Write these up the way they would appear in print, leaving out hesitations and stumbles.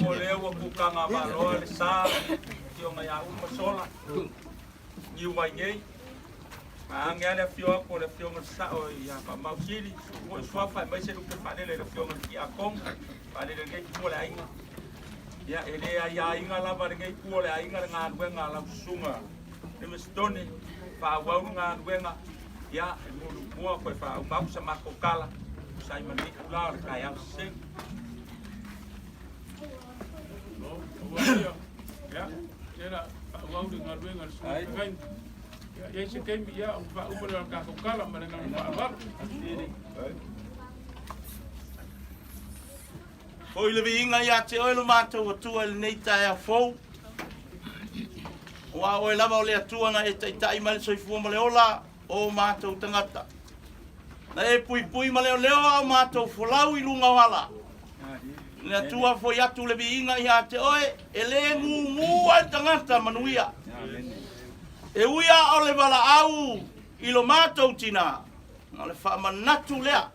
O lea ua kukaga maloa le sa afioga ia Uma Sola niu mai nei. Age lava le afio atu o le afioga i le Sao ia Faamausili, foi suafa aemaise lupe faalele i le afioga i le Tiakono, faalele i lenei itu o le aiga. Ia, e le aiaina lava lenei itu o le aiga le galuega a lau susuga Livingstone, faaauau le galuega, ia, e mulimua toe faauma atu sa matou tala, tusa ai ma lenei itula o le taeao sesegi. Ia, tela faaauau le galuega a le susuga feagaiga. Ia, i ai se taimi, ia, ona faauma lea o le tatou tala ma le agaga faaaloalo. Foi le viiga ia te oe lo matou Atua i lenei taeao fou. Aua o oe lava o le Atua na e taitai mai le soifua ma le ola o matou tagata. Na e puipui ma leoleo a o matou folau i luga o ala. Le Atua foi atu le viiga ia te oe, e le gugu ai le tagata manuia. E ui a o le valaau i lo matou tinā, na o le faamanatu lea.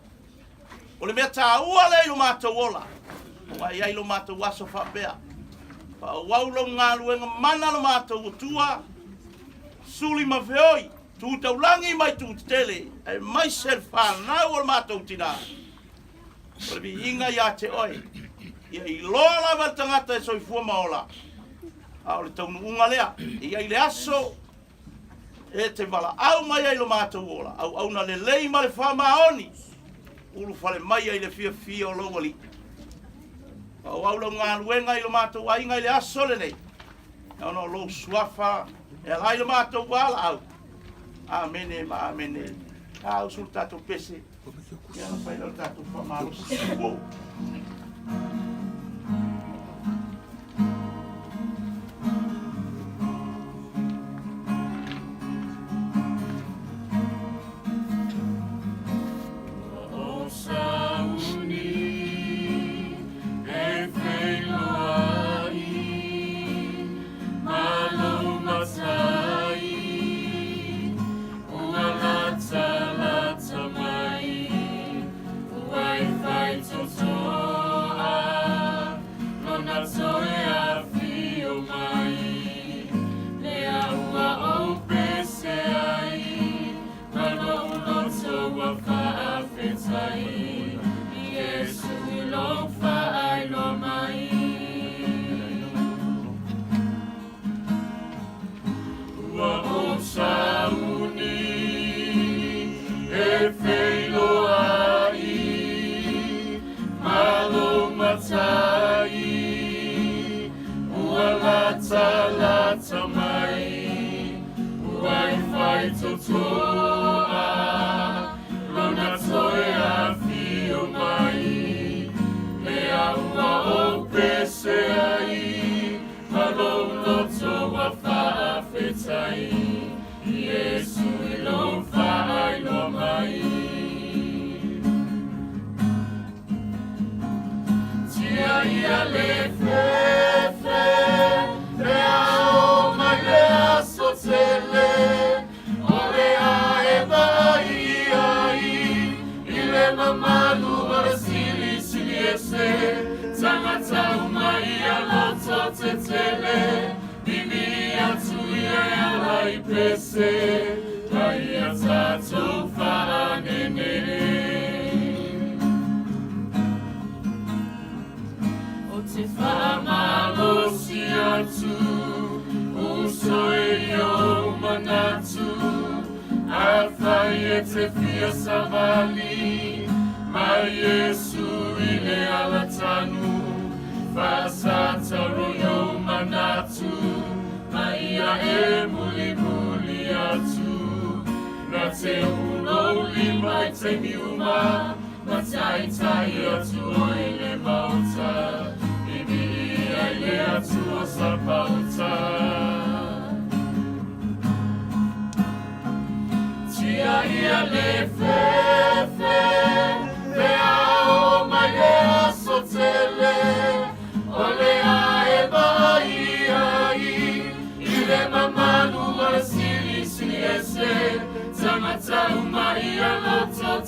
O le mea taua lea i lo matou ola, ua i ai lo matou aso faapea. Faaauau lou galuega mana lo matou Atua, suli ma feoi, tu taulagi mai tu tetele, aemaise le fanau o le matou tinā. O le viiga ia te oe, ia iloa lava le tagata e soifua ma ola, a o le taunuuga lea, e i ai le aso e te valaau mai ai lo matou ola, auauna lelei ma le faamaoni, ulufale mai ai le fiafia o lou alii. Faaauau lau galuega i lo matou aiga i le aso lenei, ona o lou suafa e ala ai lo matou valaau. Amene ma amene. A usu le tatou pese, ia na fai lea o le tatou faamalosi. Wow.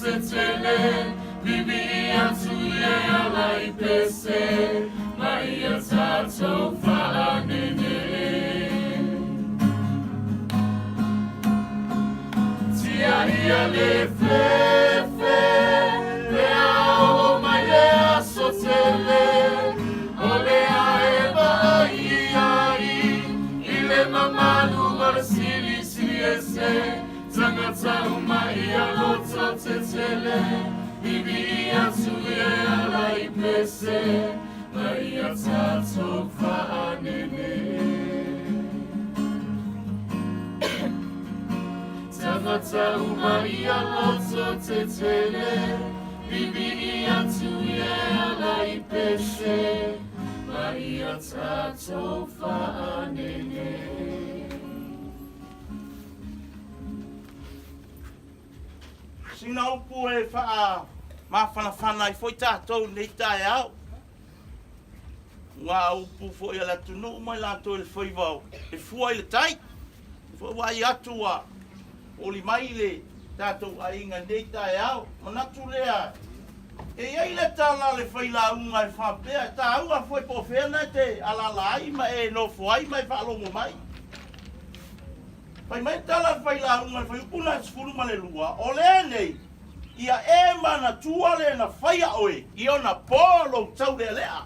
tetele, vivi atu i e ala i pese, ma ia tātou whaanene. Tia ia le fefe, le ao mai le aso tele, o le ae vaai ai, i le mamalu ma le silisili ese, tagata uma ia loto tetele, vivi atu i e ala i pese, ma ia tātou whaanene. Tagata uma ia loto tetele, vivi atu i e ala i pese, ma ia tātou whaanene. Sina upu e faa mafanafana ai foi tatou nei taeao. Ua upu foi a le atunuu mai latou i le faiva o le fua i le tai. Foi ua ai atu ua oli mai le tatou aiga i lenei taeao. Manatu lea, e i ai le tala a le failauga e faapea, e taua foi po o fea na e te alaala ai ma e nofo ai ma e faalogo mai. Fai mai le tala a le failauga i le fuaiupu lena 12, O lenei, ia e manatua le na faia oe i ona po lou taulealea.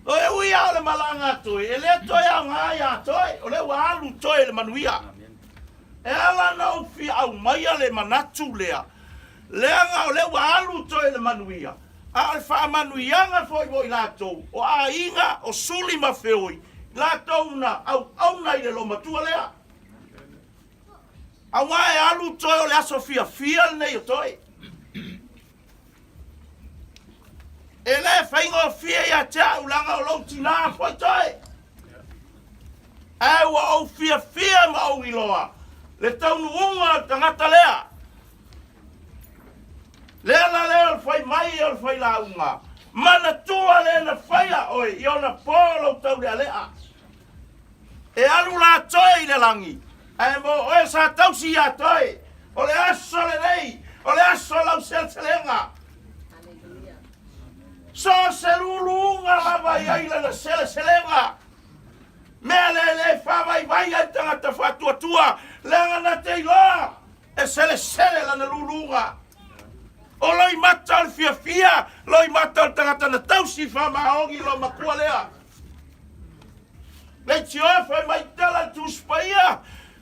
Toe ui lava o le malaga a toe, e le toe aoga ia toe, o lea ua alu toe i le manuia. E ala ona ou fia aumaia le manatu lea, leaga o lea ua alu toe i le manuia, a o le faamanuiaga foi mo i latou, o aiga, o suli ma feoi, latou na auauna i le loomatua lea. Aua e alu toe o le aso fiafia lenei o toe. E le faigofie ia te au leaga o lou tinā foi toe. Ae ua ou fiafia ma ou iloa le taunuuga o le tagata lea. Le ala lea o le fai mai o le failauga, manatua le na faia oe i ona po lou taulealea. E alu la toe i le lagi, ae mo oe sa tausi ia toe. O le aso lenei, o le aso o lau seleselega. So o se luluga lava i ai lana seleselega. Mea le le faavaivai ai tagata faatuatua, leaga na te iloa e selesele lana luluga. O loimata o le fiafia, loimata o le tagata na tausi faamaoni lo matua lea. Leitioa fai mai tala le Tusi Paia,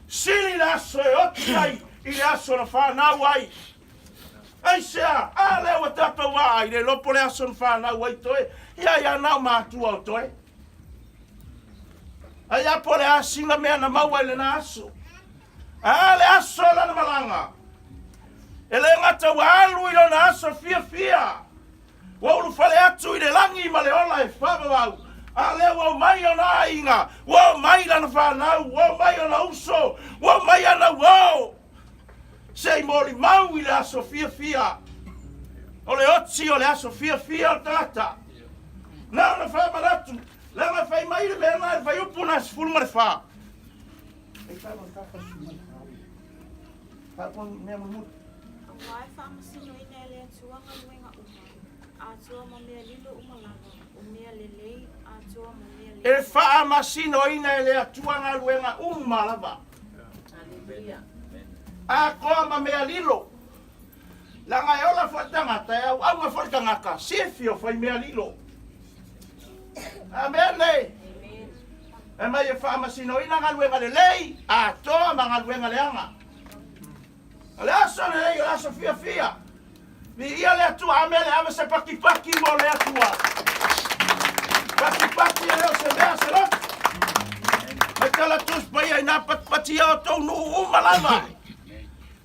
sili le aso e oti ai i le aso na fanau ai. Aisea? A lea ua tatou vaai le iloa po le aso na fanau ai toe, ia ia na o matua o toe. Ai a po le a sina mea na maua i lena aso. A le aso lana malaga. E le gata ua alu i lona aso fiafia. Ua ulufale atu i le lagi ma le ola e faavavau, a lea ua omai ona aiga, ua omai lana fanau, ua omai ona uso, ua omai ana uo, se i molimau i le aso fiafia. O le oti o le aso fiafia o le tagata. Na ona faamanatu, leaga fai mai le mea lena i le fuaiupu lena 14. Aua e faamasinoina e le Atua galuega uma, atoa ma mea lilo uma lava, o mea lelei, atoa ma mea E leaga. faamasinoina e le Atua galuega uma lava, atoa ma mea lilo. Leaga e ola foi le tagata, e auauna foi le tagata, sifi o fai mea lilo. Amene. E mai e faamasinoina galuega lelei, atoa ma galuega leaga. O le aso lenei o le aso fiafia. Viia le Atua, amene, ave se patipati mo le Atua. Patipati e le o se mea se loto. Mai tala Tusi Paia inā patipatia o tou nuu uma lava.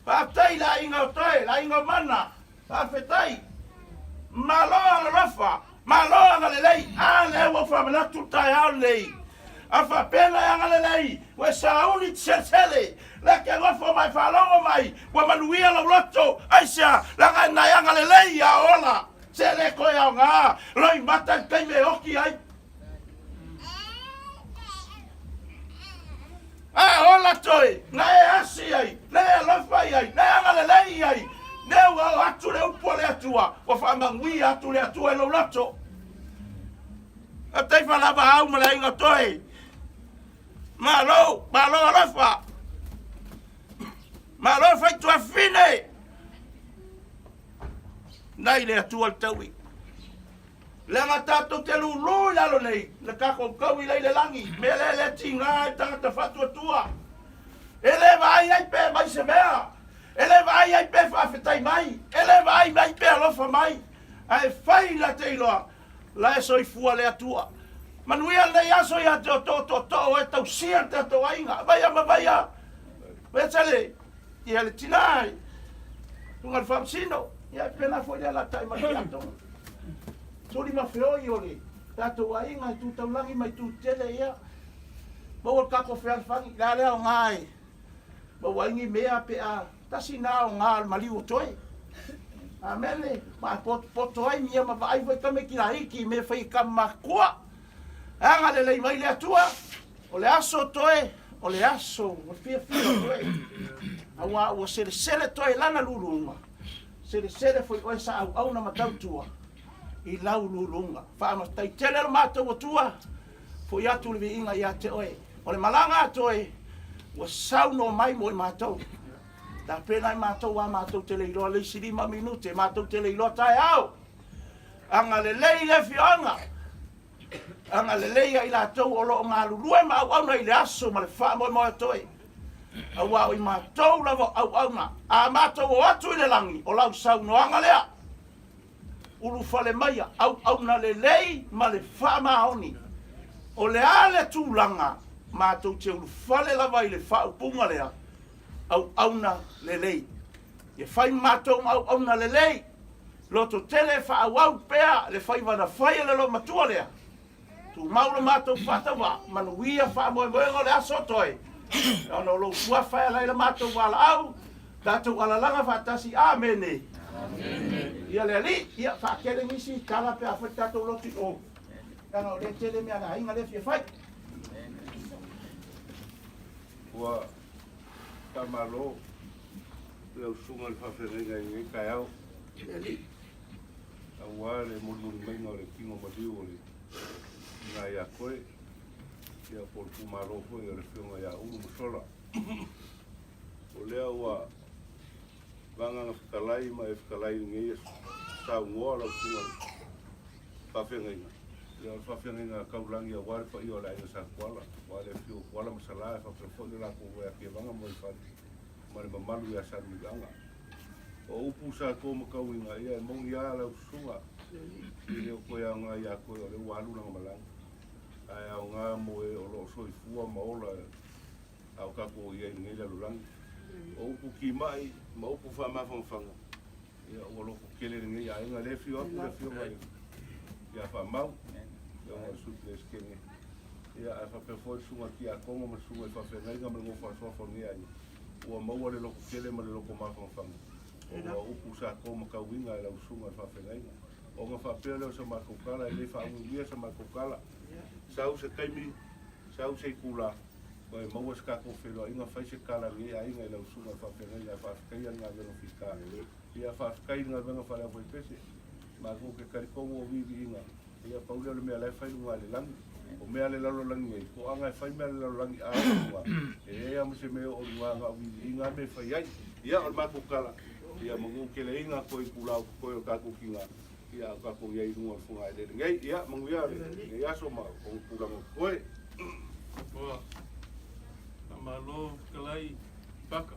Faafetai le aiga o toe, le aiga o Mana. Faafetai. Malo alolofa, malo agalelei. A lea ua ou faamanatu le taeao lenei. A faapena e agalelei, ua e sauni te selesele. Lea ke nofo ma e faalogo mai, ua manuia lou loto. Aisea? Leaga e na e agalelei ia ola. Se le toe aoga, loimata i le taimi e oti ai. A ola toe, na e asi ai, na e alofa i ai, na e agalelei i ai. Lea ua oo atu le upu a le Atua, ua faamanuia atu le Atua i lou loto. Faafetai faalava au ma le aiga toe. Malo, malo alofa. Malo fai tuafine. Nai le Atua le taui. Leaga tatou te lūlū i lalo nei, le tatou taui lea i le lagi, mea lea e le tiga ai le tagata faatuatua. E le vaai ai pe aumai se mea, e le vaai ai pe faafetai mai, e le vaai mai pe alofa mai, ae fai la te iloa, la e soifua le Atua. Manuia lenei aso ia te outou tootoo e tausia le tatou aiga. Vaia ma vaia, vaia tele, ia le tina, luga le faamasino, ia e pena foi le alatai ma le tiato. Tuli ma feoi o le tatou aiga e tu taulagi mai tu tele ia. Maua le tatou fealofani, le a le aoga e maua ai ni mea pe a tasi na aoga o le maliu o toe. Amene, ma potopoto ai ia ma vaai foi tamaiti laiti i mea fai e tama matutua. Agalelei mai le Atua, o le aso toe, o le aso ua fiafia o toe. Auā ua selesele toe lana luluga, selesele foi oe sa auauna ma tautua i lau luluga. Faamatai tele lo matou Atua, foi atu le viiga ia te oe. O le malaga a toe, ua saunoa mai mo i matou. Tapena i matou a matou te le iloa le isi 5 minute, matou te le iloa taeao. Agalelei le afioaga, agalelei ia i latou o lo o galulue ma auauna i le aso ma le faamoemoe o toe. Auā o i matou lava o auauna, a matou o atu i le lagi, o lau saunoaga lea, ulufale maia, auauna lelei ma le faamaoni. O le a le tulaga, matou te ulufale lava i le faaupuga lea, auauna lelei. Ia fai matou ma auauna lelei, loto tele e faaauau pea le faiva na fai e le loomatua lea. Tumau lo matou faatauvaa, manuia faamoemoega o le aso toe, ona o lou suafa e ala ai la matou valaau, tatou alalaga faatasi. Amene. Ia le Alii, ia faatele nisi tala pe a fai tatou lotu i o, leaga o lea e tele mea a le aiga lea e fia fai. Ua faamalo i lau susuga i le faafeagaiga i lenei taeao, aua le molimoli maiga o le tino maliu o le tina ia Koe, ia po o le pumalo foi o le afioga ia Ulu Masola. O lea ua vagaga fetalai ma e fetalai i lenei aso saunoa lau susuga i le faafeagaiga, ia o le faafeagaiga taulagi aua le paia o le aiga Sa Tuala, aua le afio o Tuala ma Salā e faapea foi le latou ia Tevaga ma Vaifale ma le mamalu ia Salemuliaga. O upu sa to ma tauiga, ia e moni lava lau susuga, e le o toe aoga ia koe o lea ua alu lana malaga, ae aoga mo e o lo o soifua ma ola a o tatou i ai i lenei lalolagi. O upu kimai ma upu faamafanafana, ia ua loto tele lenei aiga, lea e afio atu le afioga ia Faamau, afioga i le Sui Peresetene, ia ae faapea foi le susuga i le Tiakono ma le susuga i le Faafeagaiga ma le nofo a suafa o lenei aiga, ua maua le loto tele ma le loto mafanafana ona o upu sa to ma tauiga e lau susuga i le Faafeagaiga. Ona faapea lea o sa matou tala, e le faauiuia sa matou tala, sau se taimi, sau se itula, ma e maua se tatou feiloaiga, fai se tala a lenei aiga i lau susuga i le faafeagaiga e faafetaia le galuega fita. Ia faafetai i le galuega faaleaufaipese. Matou te talitonu o viiviiga, ia pau lea o le mea la e fai luga le lagi. O mea le lalolagi nei, toaga e fai mea le lalolagi a o luga, e leai lava ma se mea e oo luga na o viiviiga a mea e fai ai. Ia o le matou tala, ia manu keleiga koe i pulau koe o tatou tina, ia a o tatou i ai i luga o le fogaelele nei. Ia manuia lenei aso ma ona tulaga o totoe. Ua faamalo fetalai Paka.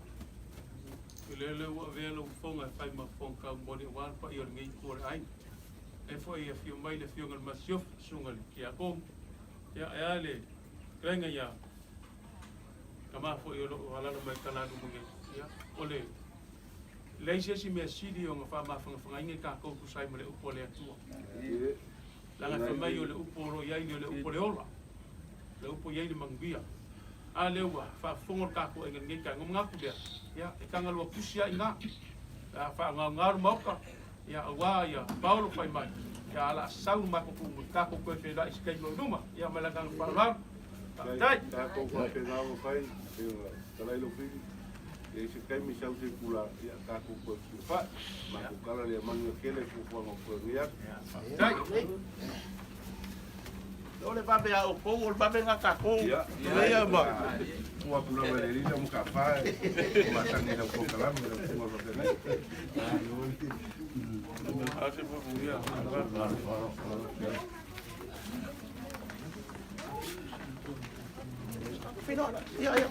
I le lea ua avea lau fofoga e fai ma fofoga taumolimoli aua le paia o lenei itu o le aiga. E foi e afio mai le afioga i le Masiofi, susuga i le Tiakono. Ia, e a le fetalaiga ia tama foi o lo o alaala mai talaluma nei. Ia, o le leai se isi mea sili ona faamafanafanaina i tatou tusa ai ma le upu a le Atua. Leaga fai mai o le upu o lo o i ai nei o le upu o le ola, le upu e i ai le manuia. A lea ua faafofoga le tatou aiga i lenei taeao, ona manatu lea, ia, e tagalua tusi lava i ina, pe a faagaoga le Maota, ia, aua ia Paolo fai mai, ia, o le a sau le matou tumu, tatou toe feiloai i se taimi o i luma. Ia, ma le agaga faaaloalo. Faafetai. Tatou faapena ona fai, e pei ona talai lau fili. I ai se taimi sau se itula, ia, tatou toe fesilafai. Matou tala lea, manuia tele fuafuaga o totoe nei aso. Faafetai. O le vave a outou, o le vave lena a tatou. Ia, Ia ma. Tuu atu lava i le alii lau matafā e masani i lau polokalame lau susuga i le faafeagai. Ia, ia.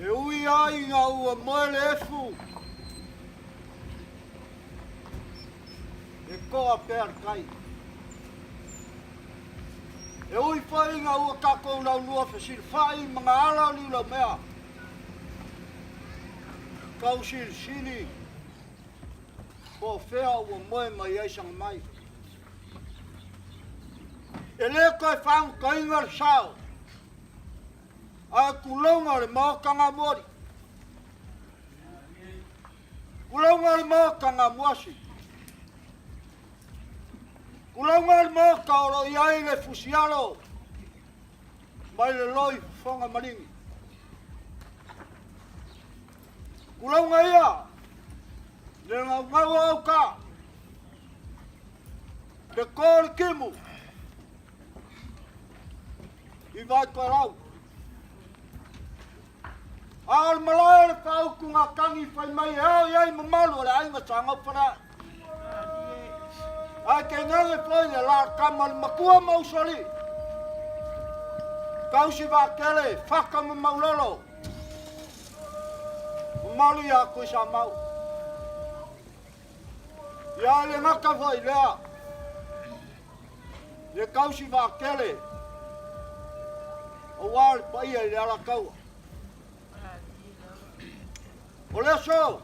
E ui ai ina ua moe le efu, e toa pea le tai. E ui foi ina ua tatou laulua fesilafai ma na ala o liulaumea, tau silisili po o fea ua moe mai ai sana mai. E le toe fagotaina le sao, ae tulouna le Maota Gamuoli, tulouna le Maota Gamuasi, tulouna le Maota o lo o i ai le fusialo mai le loi fofoga maligi. Tulouna ia le gaugau o auta, le to le timu i Vaitoelau. A o le malae o le faautugatagi fai mai e ao i ai mamalu o le aiga Sa Gaufalea'i. Ae tainane foi le lalakama le matua ma usoalii. Tausi vaatele, fata ma maulolo. Mamalu ia Tuisamau. Ia le gata foi lea, le tausi vaatele. Auā le paia i le Alataua. O le aso,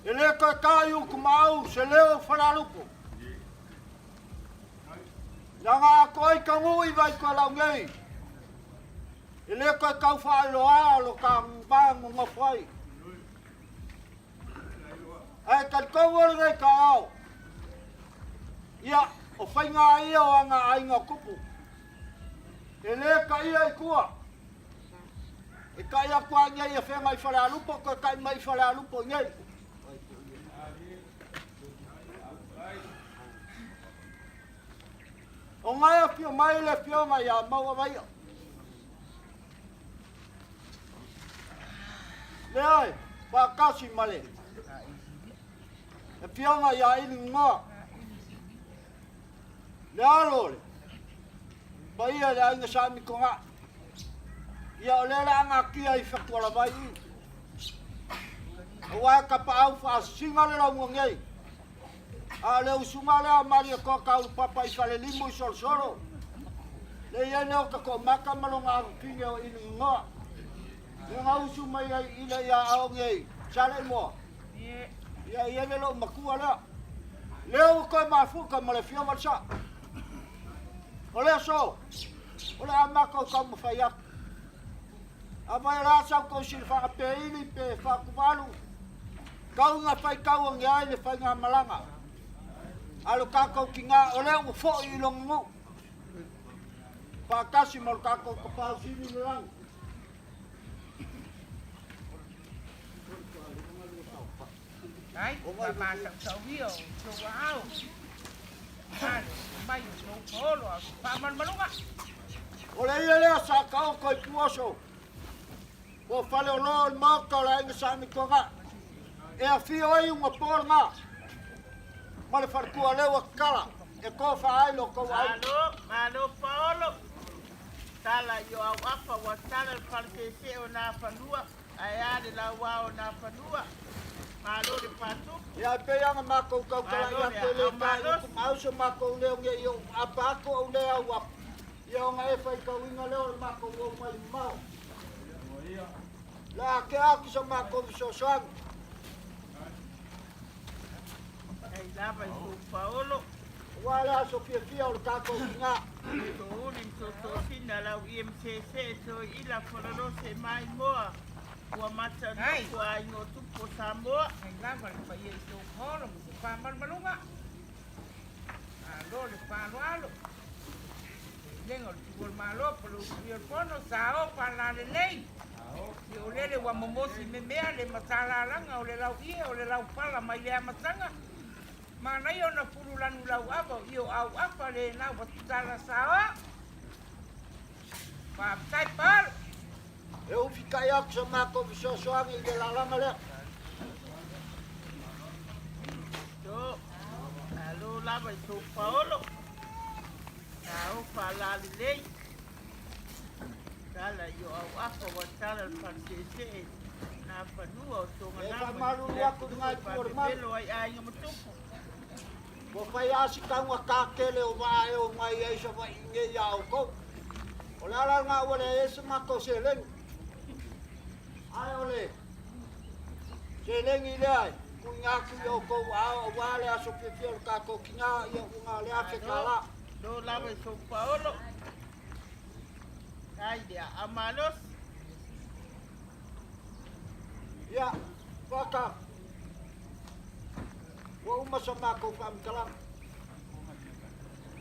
e le toe ta i Utumaau se leo o Falealupo. Leaga a toai taunuu i Vaitoelau nei, e le toe tau faailoa lo ta va nonofo ai. Ae talitonu o lenei taeao, ia, o faiga ia o aga aiga o tupu, e le taia i tua. E tai atu lava i inei i Afega i Falealupo, toe tai mai i Falealupo i inei. O gae afio mai le afioga ia Mauavaia. Lea e faatasi ma le afioga ia Iligoa. Le alo o le paia i le aiga Sa Mitoga. Ia o lea le a gatia i Fatualavai i. Aua e tapaau faasina le lauga nei. A o le usuga lea a Malietoa Taulupapa i Falelimu i Solosolo. Le i ai lea o Tatoomata ma lona afafine o Iligoa. Le na usu mai ai i le ia ao nei, Saleimoa. Ia i ai le lou matua lea. Lea ua toe mafuta ma le afioga le sa. O le aso, o le a matou taumafai atu. Afai o le a sau tou silafaga pe ili pe faatuvalu, tau ina faitau ane ai le faigamalaga a lo tatou tina o lea ua foi i lona nuu, faatasi ma lo tatou Tapaau Sili i le lagi. Ai, faamasausauia o tou aao, ale mai o tou paolo a faamalumaluga. O le ia lea sa taoto i Puoso, po o Faleolo o le Maota o le Aiga Sa Mitoga, e afio ai uga po lena ma le faletua leu a tatala e tofa ai lo tou aiga. Malo, malo paolo. Tala i o au afa ua tala le faleseesee o Nafanua. Ae a le lauā o Nafanua. Malo le patupu. Ia, e pei lava ona matou tautalai Malo le atu e le aao ta i malosi. Utumaau so matou leo ne i ou apa atu ou le au atu, ia ona e faitauina lea o le matou ou mai mamao. Le a tea atu so matou fesoasoani. Ai lava i sou paolo. Aua le aso fiafia o le tatou tina. Touli ma totosina lau ie ma seesee toi ila fololose maimoa ua mata nofo aiga o tupu o Samoa. Ai lava le paia i tou paolo ma se faamalumaluga. Malo le faaaloalo. Lenga o le tupu o le Malo, pa lou sui o le fono, sa o faalalelei. I o lele ua momosi memea le matalalaga o le lauie o le laupala mai le amataga. Manaia ona pulu lanu lauava o io auafa lena ua tatala saoa. Faafetai Paolo. E ufitai atu sa matou fesoasoani i le lalaga lea. To, malo lava i tou Paolo. Na o faalalelei. Tala i o auafa ua tala le faleseesee na fanua o E Togalama faamalulu atu i lena itu o le malu. Pelo ai aiga ma tupu. Ua fai lava si taugata tele o vaa e omai ai Savaii nei iā outou. O le ala lena ua leai ai se matou seleni. Ae o le seleni lea e tuuina atu i outou aao aua le aso fiafia o le tatou tina, ia ua na o le Malo, $1,000. lo lava i sou paolo. Ai le aa malosi. Ia, Fuata, ua uma sa matou faamatalaga.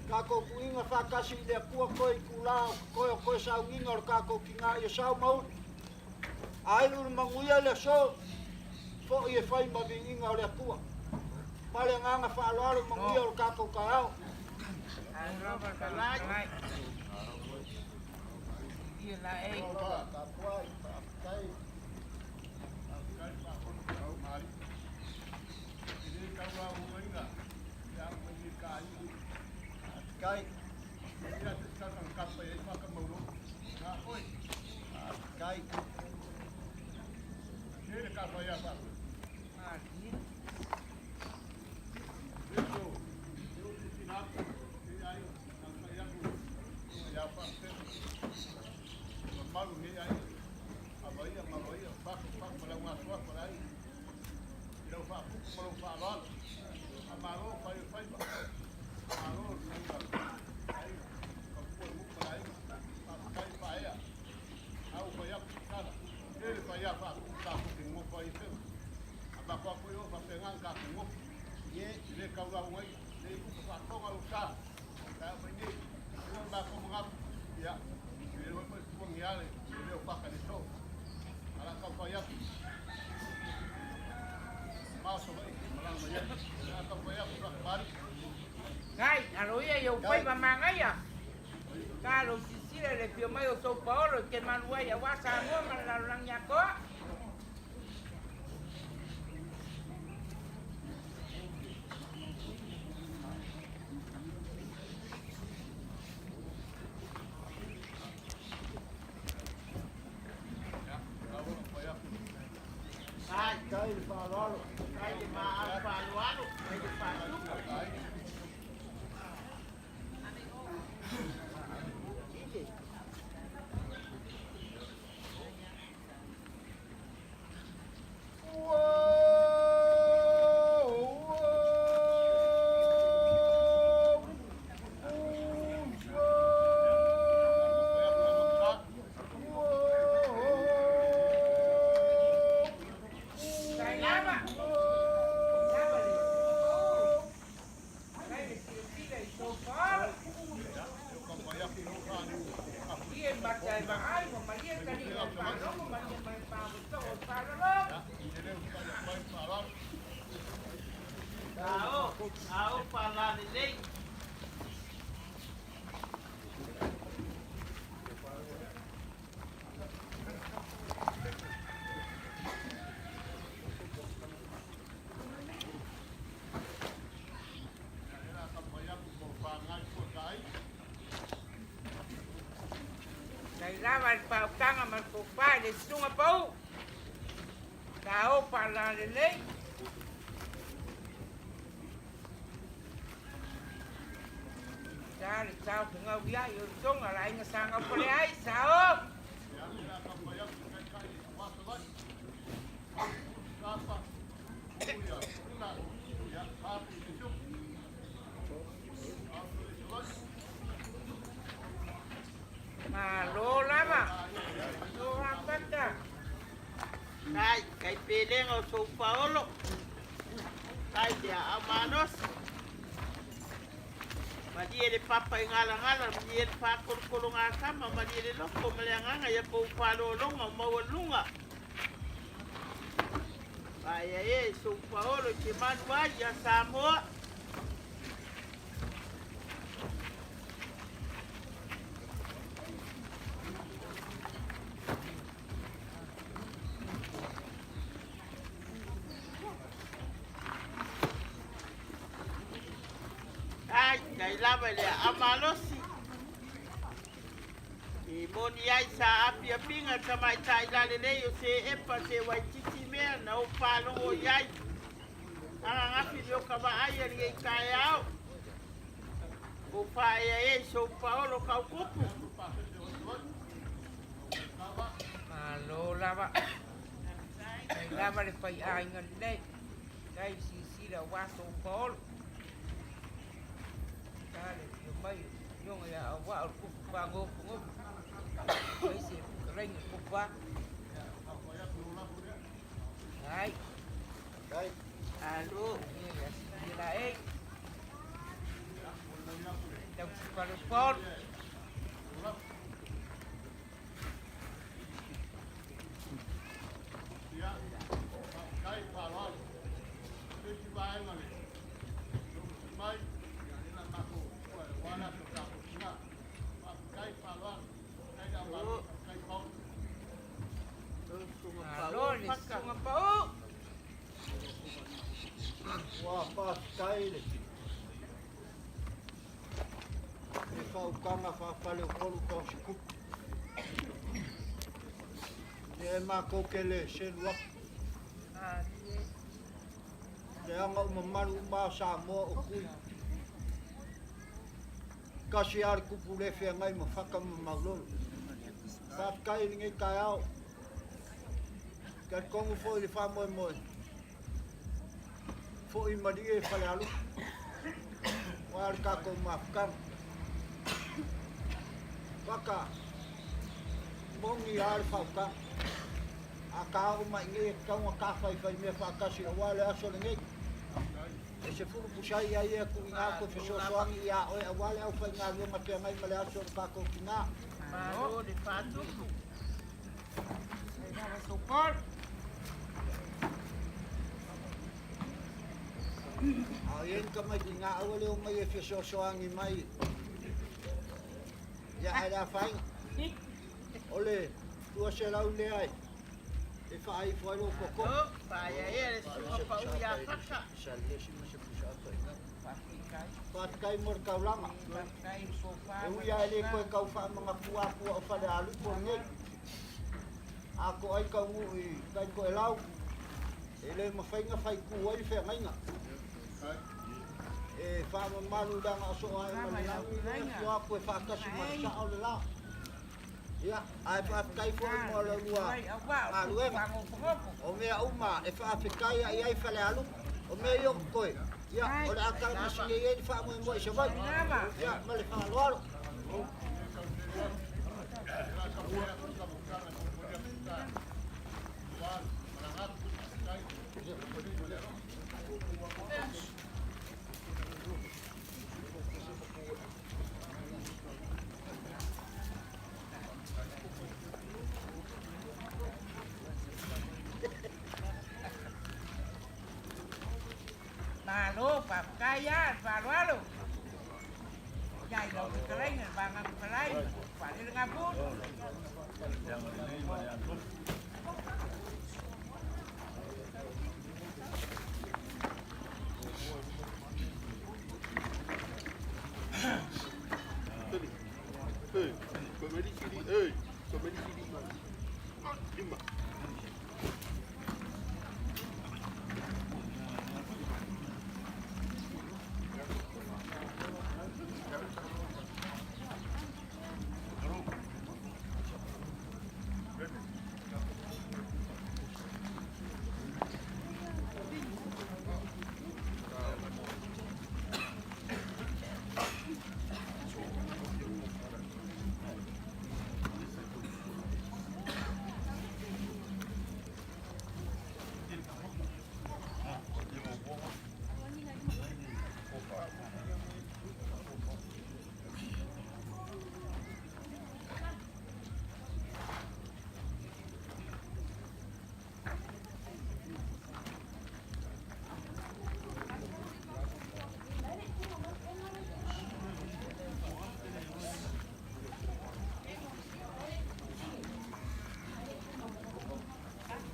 Tatou tuuina faatasi i le Atua toe itulā o totoe o toe sauniga o le tatou tina ia sao ma uli. A iu le manuia i le aso, fo'i e fai ma viiga o le Atua. Ma le agaga faaaloalo manuia o le tatou taeao. Malo fetalai. Ia la ei. faapupu ma lou faaaloalo. Faamalo fai o le faiva. Faamalo le faiva a aiga, tautua i nuu ma le aiga. Faafetai le faaea. A ua fai atu se tala, tele faiā faatupu tatou te nonofo ai i Afega. A matou atu foi o faapena ona tatou nonofo. E le tau lauga ai, le i uta faatoga lou sa, taeao mai nei. Ia o le matou manatu, ia, e le iloa foi fua ni ale, e le o faka i le soo. Ae o le a tau fai atu, mamao Savaii e malaga mai ai. O le a tau fai atu Fakamalii. Kai, alo ia i ou faiva magaia. Ka lou silasila i le afio mai o sou paolo e te malu ai aua Samoa ma le lalolagi atoa. Kai le faaaloalo. Kai le maau faaaloalo, kai le faatupu. Tai lava. Lava le paolo. Tai le silasila i sou paolo. Ia mata e vaai, ua malie taliga o le faalogo, malie ma le faamoeto'o o le faalologo. Ao, ao faalalelei. Tai lava le faautaga ma le tofa i le susuga pau. Tao faalalelei. Sa le sao fegau iai o le toga le aiga sa gaupale ai sao. Malo lava. Malo apata. Kai, kai pelega o sou paolo. Kai te aau malosi. Malie le papa i galagala, malie le faakolokologatama, malie le lofo ma le agaga ia kou faalologa o maualuga. Paea e sou paolo i te malu ai ia Samoa. Ai, kai lava i le aau malosi. E moni ai sa apiapiga tamaitai lalelei o se epa se waititi mea na ou faalogo i ai. Agagafi le o ka vaai a lenei taeao. O faaea e i sou paolo kaukupu. Malo lava. Tai lava le faiaiga lelei. Tai le silasila aua sou paolo. Ta le afio mai o le afioga ia Auaa o le tupu faagofogofu. Aemaise le fetalaiga i le tofa. Ai. Alo. Ia ia silia laei. Tausi palepolo. Malo le susuga pau. Ua faafetai le le faautaga faafaleupolu tausikupu. Ia e matou te le selu atu. Leaga o mamalu uma a Samoa o Tui. Tasi lava le tupu le feagai ma fata ma maulolo. Faafetai i lenei taeao. Talitonu foi i le faamoemoe. Fo'i malie Falealupo aua le tatou mafutaga. Paka, moni lava le faautaga. A ta oo mai i inei e tatau ona ta faifaimea faatasi aua le aso lenei. E 10 pusa ai ia tuuina atu e fesoasoani ia oe aua le aufaigaluega feagai ma le aso o le tatou tinā. Malo le faatupu. Ai lava sopol. A o i ai ni tamaiti ina aua le omai e fesoasoani mai ia ae le afaina. O le 200 lea e faaifo ai lou toto. O, paeaea le susuga pau ia Faka. Faafetai. Faafetai mo le taulaga. Faafetai le tofa E ma ui lava e le le toe tau faamanatua atua o Falealupo lenei. A to'ai taunuu i Taitoelau, e le mafai ona faitu ai le feagaiga. E faamamalu leaga o soo ae ma le lagi le afio atu e faatasi ma le sao le la. Ia, ae faafetai foi mo le lua galuega. O mea uma e faafetai ai ai Falealupo. O mea ia o totoe, ia, o le a talamasini ai le faamoemoe i Savaii. Ia, ma le faaaloalo. Malo, faafetai lava le faaaloalo. Ia i lau fetalaiga le vaega fetalai, Faalelegafulu.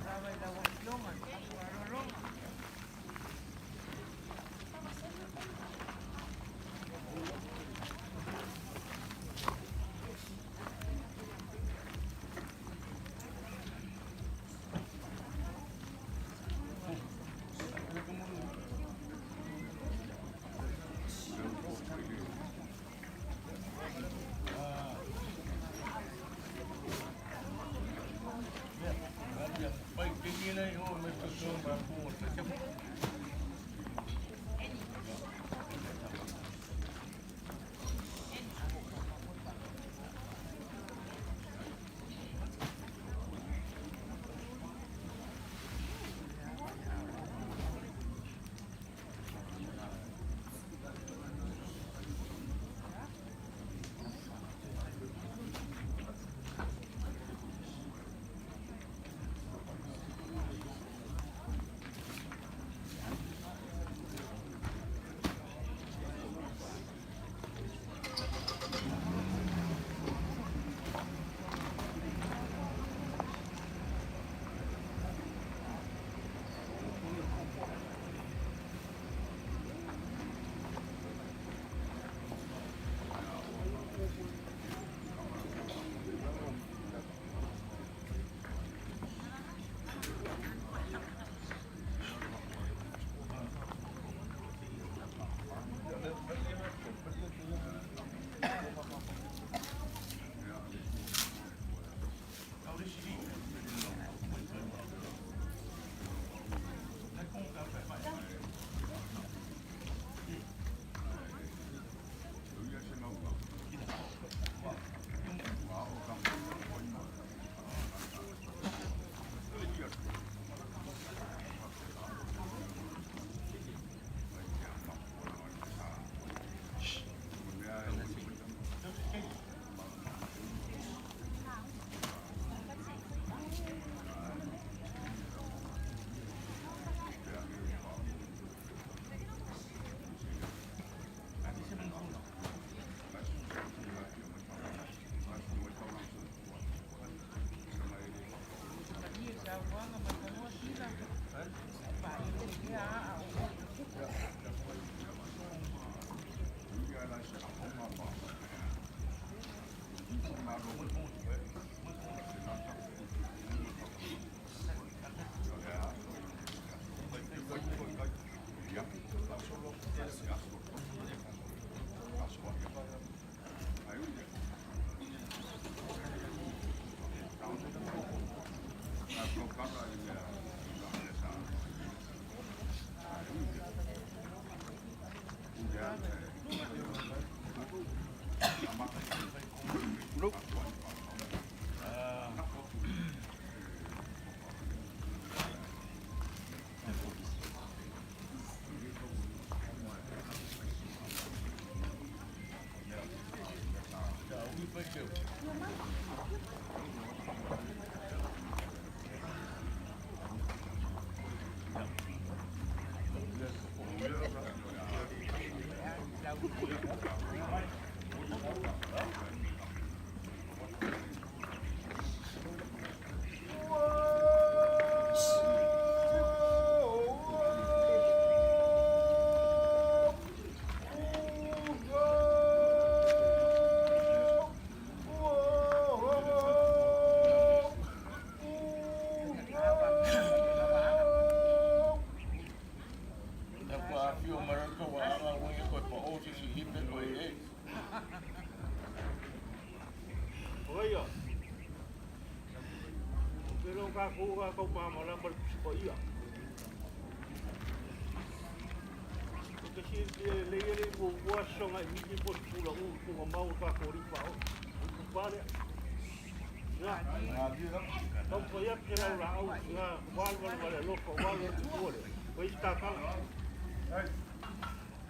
Lava i lau afioga le faafualologa.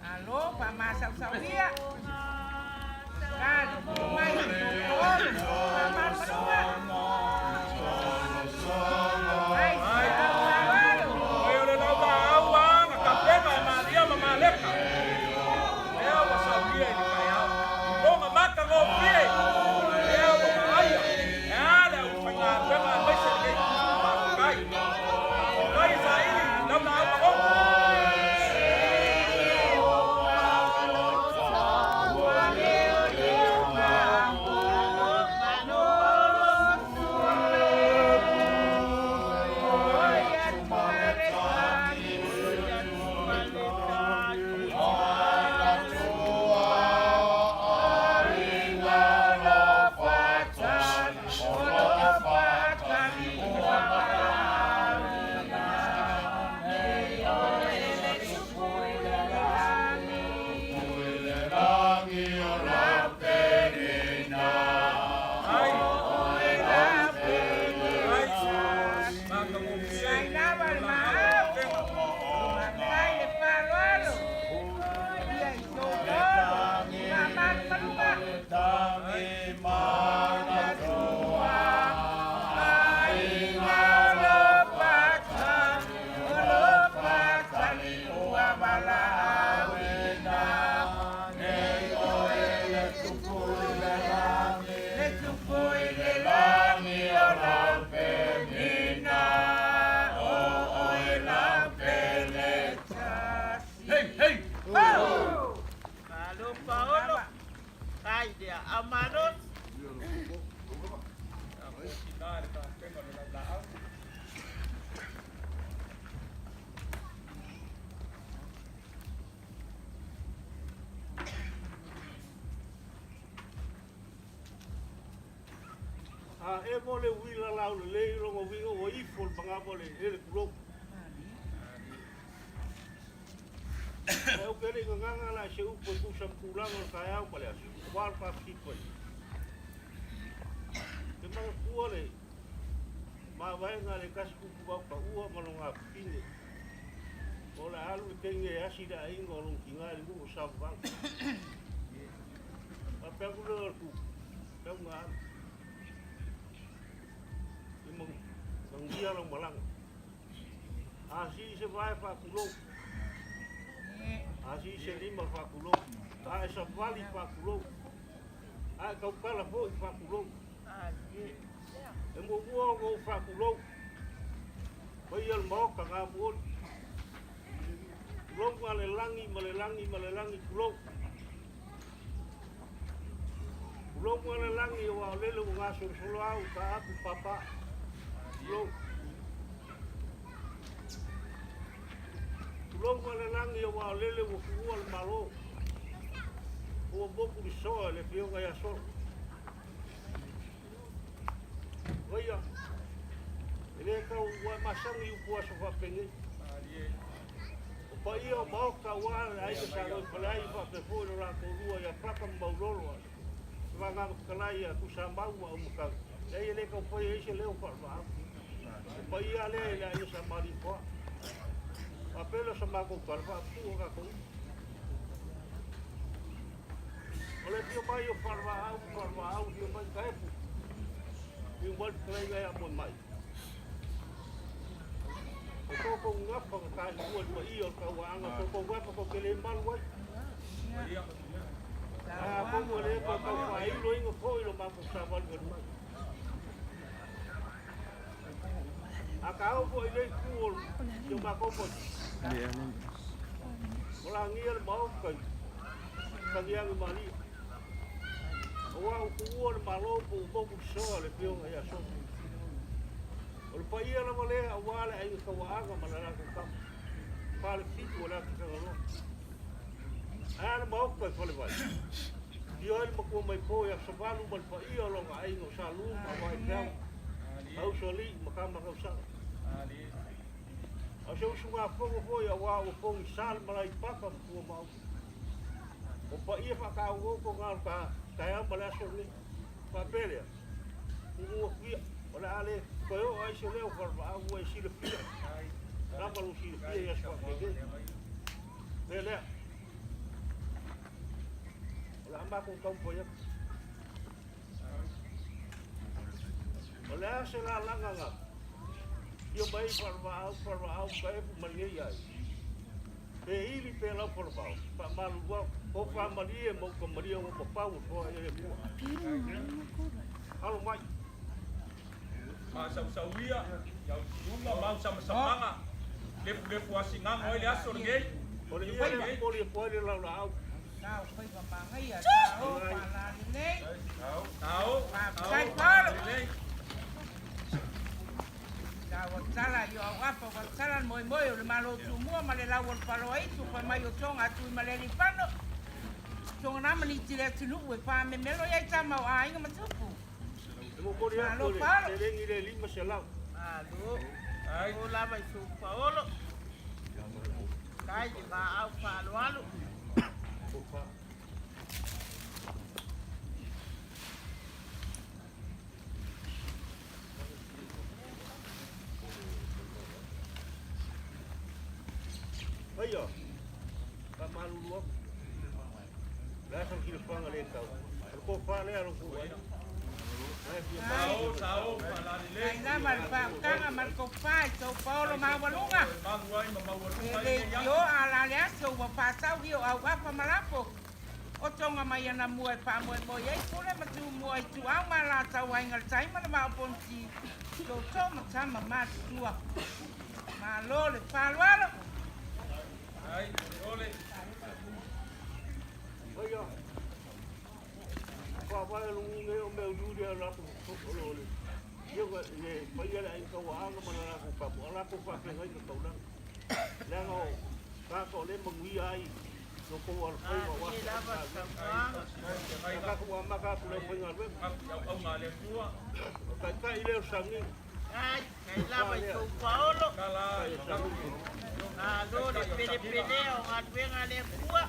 Alo, pamasausauia. Kali, mai, olu, pamasausauia. Ai, alo. Oi o le lau laau a na kapena e malia ma maleka. Lea ua saulia i le taeao. Loga maka gofie. Lea ua vaaia. E a le aufaigaluega aemaise lenei faafetai. Faafetai saili i lau laau magogo. Ai. Ai. Maka gofie. Ai lava le maau. Mai le faaaloalo. Ia i totonu. Faamalumaluga. Hey, hey! Malo paolo. Ai dia amanos. Tina le tapena o le lau laau. A e mo le uila lau le lei longo wingo o ifo le pangamo le hele kulou. E o kere nganga la se upo ku sam kulanga o kai au pale aso. Wal pa fiko. Te manga kua le ma vaenga le kasi kuku wau pa ua ma longa pine. O la alu le tenge e asi la inga o long kinga le ngu o savu vang. A peku le o ku. Peku ngā alu. E mang mangia long malanga. A si se vai fa kulou. A si se lima fa kulou. A e sa vali fa kulou. A e kaukala foi fa kulou. E mo mua o fa kulou. Pai al maoka ngā muoli. Tulou a le lagi ma le lagi ma le lagi, tulou. Tulou a le lagi aua o lele ua gasolosolo au taapu papa. Tulou. Tulou a le lagi aua o lele ua tuua le Malo. Ua moku le soa i le Afioga ia Solo. Vaia, e le tau ua e masani i upu aso faapenei. O paia o Maota aua le aiga sa Loifaleai faapea foi lo latou lua ia Paka ma Maulolo a le Vagana Fetalai ia Tuisamau ma Aumatau. Leai e le tau faia ai se leo faalevaau. O paia lea i le aiga sa Malietoa. Faapea lea o sa matou tala faapupuu o tatou upu. O le afio mai o Falevaau ma Falevaau afio mai Taefu. Fiu mai le fetalaiga ia Moemai. O tō gafa na tailua i le paia o le tauaaga, o tō gafa tou te le malu ai. Ae atonu e le toe tau faailoina foi lo matou savaluvalu mai. A ka oo foi i le itu o si o matou motu, o lagia le Maota i Tagiagi Malie. Aua ua tuua le Malo po ua motu le soa i le Afioga ia Solo. O le paia lava lea aua le aiga tauaaga ma le latou tama, Falefitu o le ata Tagaloa. Ae a le Maota i Falevai? Afio ai le matua maipo ia Savalu ma le paia o lona aiga o Sa Lu ma Vaifeau, ma Usoalii ma Tama Tausaga. A o se usugafono foi aua ua pogisa le malae i Papa ma Tuamaau. O paia faatauoto na o le taeao ma le aso lenei. Faapea lea, tumu atu ia, o le a le toe oo ai se leo Falevaau ua e silafia, lava lou silafia i aso faapenei. Mea lea, o le a matou taumafai atu. O le a se lalaga na fia mai ai Falevaau, Falevaau, Taefu ma lenei ai. Pe ili pe lau Falevao, faamalulu atu, o faamalie ma uta malie ua papau o toa i le Atua. Alo mai. Masausauia, iau luga mau samasamaga, lefulefu asigago ai le aso lenei. O le ia lea momoli atu ai le laulaau. Sao faiva magaia, sao faalalelei. Sao, Faafetai sao Paolo. faalalelei. Sa ua tala i o auafa ua tala le moemoe o le Malo Tumua ma le lau o le Faloaitu fai mai o Tonga Tuimalealiifano. Tonga na maniti le atunuu e faamemelo i ai tama o aiga ma tupu. E momoli atu Malo le Paolo. seleni le 500. Malo. Ai. O lava i sou paolo. Tai le vaau faaaloalo. Aia, faamalulu atu. O le a sau silafaga le tau. O le tofa lea a lo outou aiga. E fia Sao, mai. sao faalalelei. Tai lava le faautaga ma le tofa i sou paolo maualuga. Magu ai ma maualuga E ai le lenei tio aso. a la le aso ua faasau i o auafa ma lapo. O tonga mai ana mua e faamoemoe ai pule ma tumua i tuau ma latau aiga le tai ma le vaa o Fonoti. Toto ma tama matutua. Malo le faaaloalo. Ai, ole. Aia, faavae lugu o mea uli a latou o le le ia le paia le aiga tauaaga ma le latou tapu a latou faafeagaiga taulaga. Leaga o tagata o lea e manuia ai lo tou alofaiva aua Malie se lava le saunoaga. A tatou amata atu le aufaigaluega. Auauga a le Atua. O taitai lea o le sagiga. Ai, tai lava i sou paolo. Kala, Tai e sagiga. Malo le pelepelea o galuega a le Atua.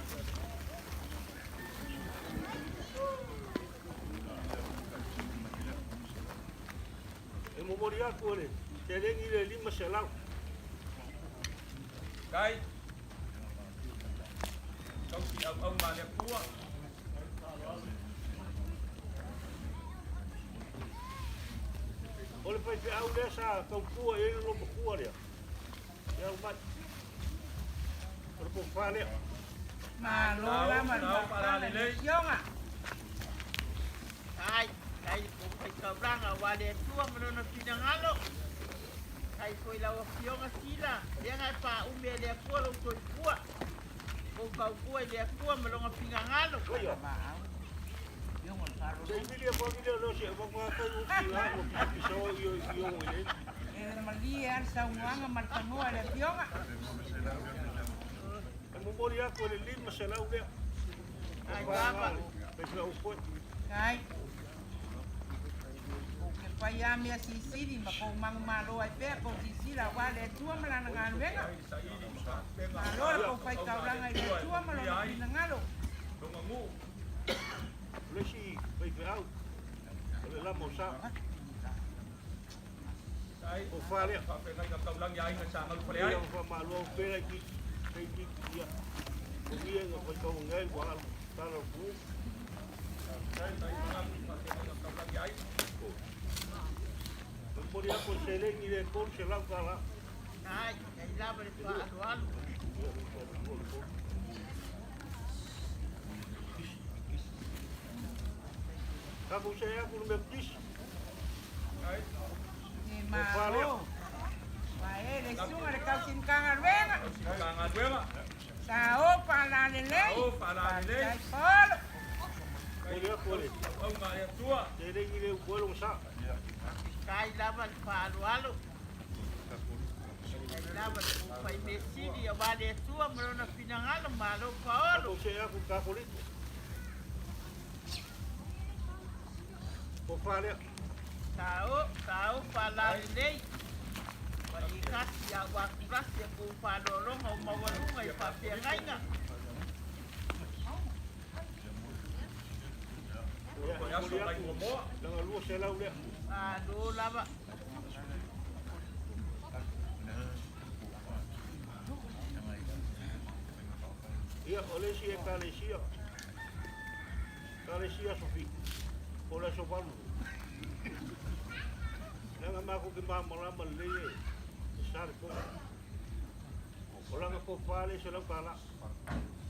E momoli atu le seleni le 500. Kai. Tausi auauga a le Atua. O le faifeau lea sa tautua i ai le lomatua lea. Ia au mai. O le tofa lea. Malo lava le Sao, faautaga i le faalalelei. afioga. Ai, tai le pou faitaulaga aua le Atua ma lona finagalo. Faafetai foi i lau Afioga Sila, lea na e faaumi e le Atua lou soifua. Ua ou tautua i le Atua ma Lona finagalo. E malie lava le saunoaga ma le tanoa i le Afioga. E momoli atu e le 500 lea. Ai lava. Kai. Ou te fai lava mea silisili ma kou manumalo ai pea kou silasila aua le Atua ma Lana galuega. Malo le kou faitaulaga i le Atua ma Lona finagalo. O le isi faifeau, o le lama o sa. O fa lea. Faafeagaiga taulagi a aiga sa galufale ai. Ia faamalo pea i ki ia. O ia na faitauga ai ua alu tala o le Momoli atu le seleni le $300. Ai, ai lava le faaaloalo. Tatou see atu i le Metotisi. E malo. Vae le susuga i le tausinukagaluega. Sa o faalalelei. Faafetai Paolo. Momoli atu le seleni le upu ai lona sa. Faafetai lava le faaaloalo. Faafetai lava le kou faimea sili aua le Atua ma Lona finagalo. Malo Paolo. Tatou see atu i le Kakoliko. O fa lea. Sa o, sa o faalalelei. Ua i kasi a ua akurasi a kou faaaloaloga o maualuga i faafeagaiga. Ia, momoli atu lana 200 lea. Malo lava. Ia, o le isi ekalesia, ekalesia Aso Fitu, po o le Aso 8. Leaga matou te malamalama lelei e sa le po. O lana tofa lea e $100.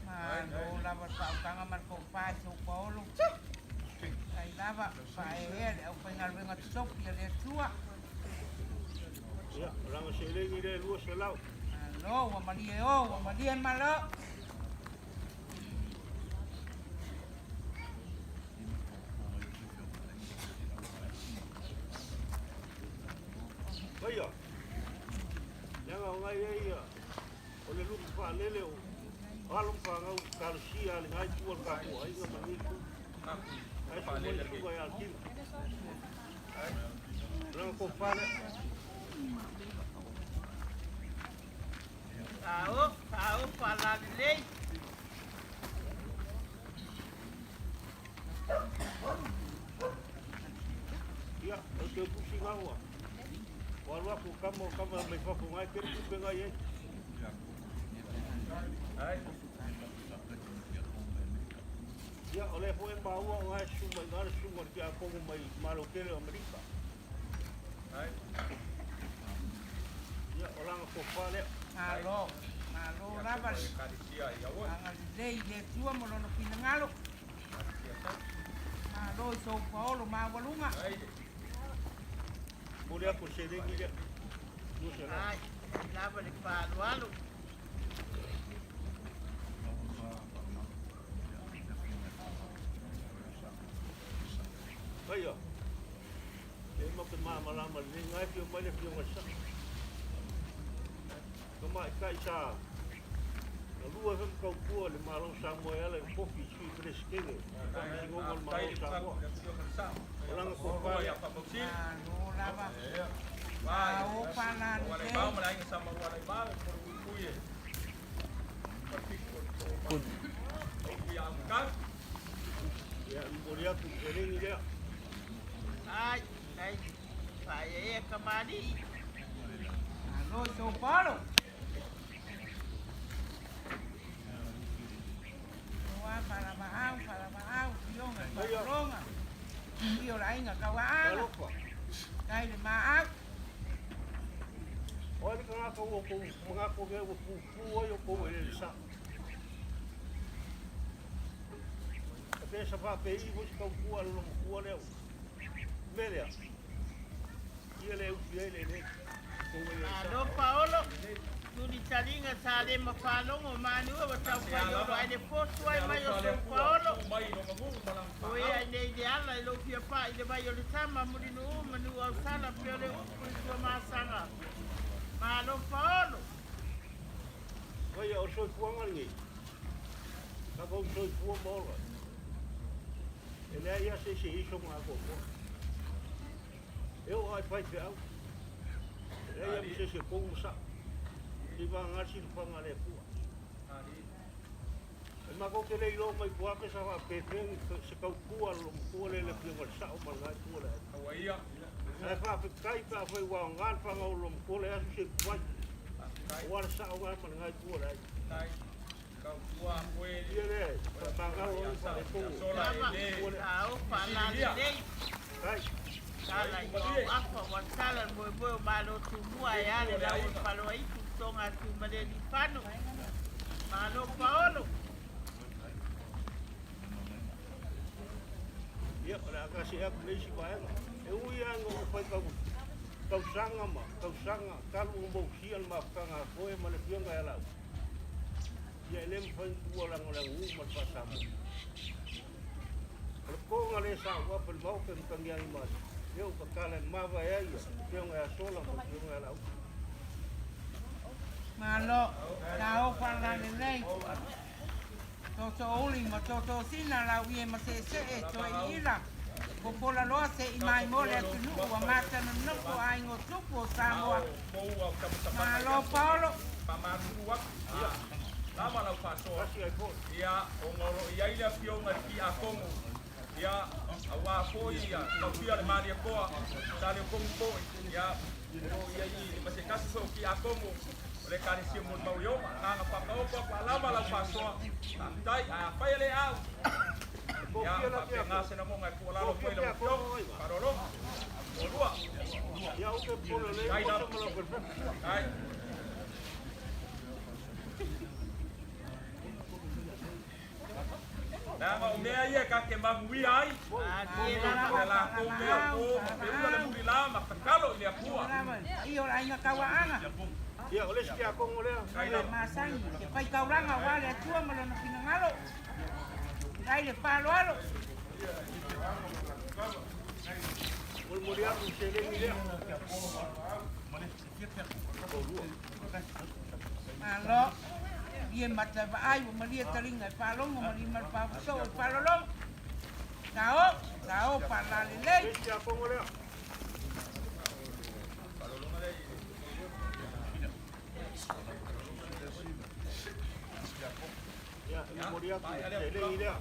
Malo lava le faautaga ma le tofa i sou paolo. Faafetai lava, faaeaea le aufaigaluega totofi a le Atua. Ia, o lana seleni lea e 200. Malo, ua malie o, ua malie malo. Paia, leaga o nai e ia, o le luku faalele o alo ma fanau ekalesia a lena itu o le tatou aiga ma lenei itu. Ae susu mai le susuga ia Alkina. O lana tofa lea. Sa o, sa o faalalelei. Ia, o le toe tusi na ua ua alu atu o tama o tama mai fafo na e tele tupe na i ai. Ia, o lea foi e maua o na e susu mai i ina le susuga i le tiakono mai Malo Tele o Amerika. Ia, o lana tofa lea. Malo, malo lava le agalelei i le Atua ma Lona finagalo. Malo i sou paolo maualuga. Momoli atu le seleni lea. 200. Ai, ai lava le faaaloalo. Paia, e ma te malamalama lelei na e afio mai le afioga i le Sao. Tamaitai sa na lua ai foi ma tautua i le Malo o Samoa e ala i le tofi i Sui Peresetene o Faamasinoga o le Malo o Samoa. O lana tofa lea. Malo lava. Sa o faalalelei. Ia, e momoli atu le seleni lea. Ai, ai, faaeaea kamali'i. Malo i sou paolo. Oa faalavaau, faalavaau, afioga i Paia, faaologa. Ui o le aiga tauaaga. talofa. Tai le maau. O ai le tagata ua outou manatu nei ua pupu ai outou eleele sao? E pe sa faapei foi se tautua a le loomatua lea o mea lea, ia le ufi ai le eleele. Malo Paolo, tuli taliga sa le mafalogo manua ua taufai olo ae le fotu ai mai o sou paolo. O ea i nei le ala i lou fia pa'i le vai o le tama mulinuu ma nuu ausala pea o le upu i tuamasaga. Malo Paolo. Vaia o le soifuaga lenei, tatou soifua ma ola, e leai lava se isi e iso ma atoatoa. E oo lava i faifeau, e leai lava ma se isi e pou ma sa'o, seivagana le silafaga a le Atua. E matou te le iloa mai tua pe sa faapefea ni se tautua a le loomatua lea i le Afioga i le Sa'o ma lena itu o le aiga. Ae faafetai pe afai ua aoga le fagaolo loomatua lea aso se i fai aua le Sa'o na ma lena itu o le aiga. Ia lea e faamagalo ai le faaletonu o le itu lea. Taufa lalelei. Tala i Mauafa ua tala le moemoe o Malo Tumua e a le lau o le Faloaitu le toga atu ma le alifano. Malo Paolo. Ia, o le a ta see atu i le isi vaega. E ui lava ina ou fai tausaga ma tausaga talu ona mousia le mafutaga a Koe ma le Afioga ia Laau, ia e le mafai ona tuua leaga o le aganuu ma le faa-Samoa. O le toga lea sa ou afa i le Maota i Matagiagimalie, lea ua tatala e mavae ai le Afioga ia Sola ma le Afioga ia Laau. Malo, tauofa lalelei, tootoouli ma tootoosina lauie ma seesee toeiila, popola loa se'i mai mo le atunuu ua matanonofo aiga o tupu o Samoa. Malo Paolo. Lava lau faasoa, ia, ona o lo o i ai le afioga i le Tiakono, ia, aua foi ia taufia le Malietoa, sa le komu foi, ia, o lo o i ai i ma se tasi foi o Tiakono o le Ekalesia Molimau i Oma. Agaga faataoto atu a lava lau faasoa, faafetai, ae afai e le au, ia, faapena se lagona e tuualalo atu ai lau afioga, faaaloaloga. Mualua. Tai lava. Tai. Leaga o mea ia ta te manuia ai, o le latou mea o po ma feula le mulila ma tatalo i le Atua. Ia o le aiga tauaaga. Ia, o le isi tiakono lea. Le masani, te fai taulaga aua le Atua ma lona finagalo. Ai le faaaloalo. Molimoli atu i seleni lea. Malo. Ie mata vaai ua malie taliga e faalogo ma lima le faafofoga i faalologo. Sao, sao faalalelei. Ia, e momoli atu i seleni lea.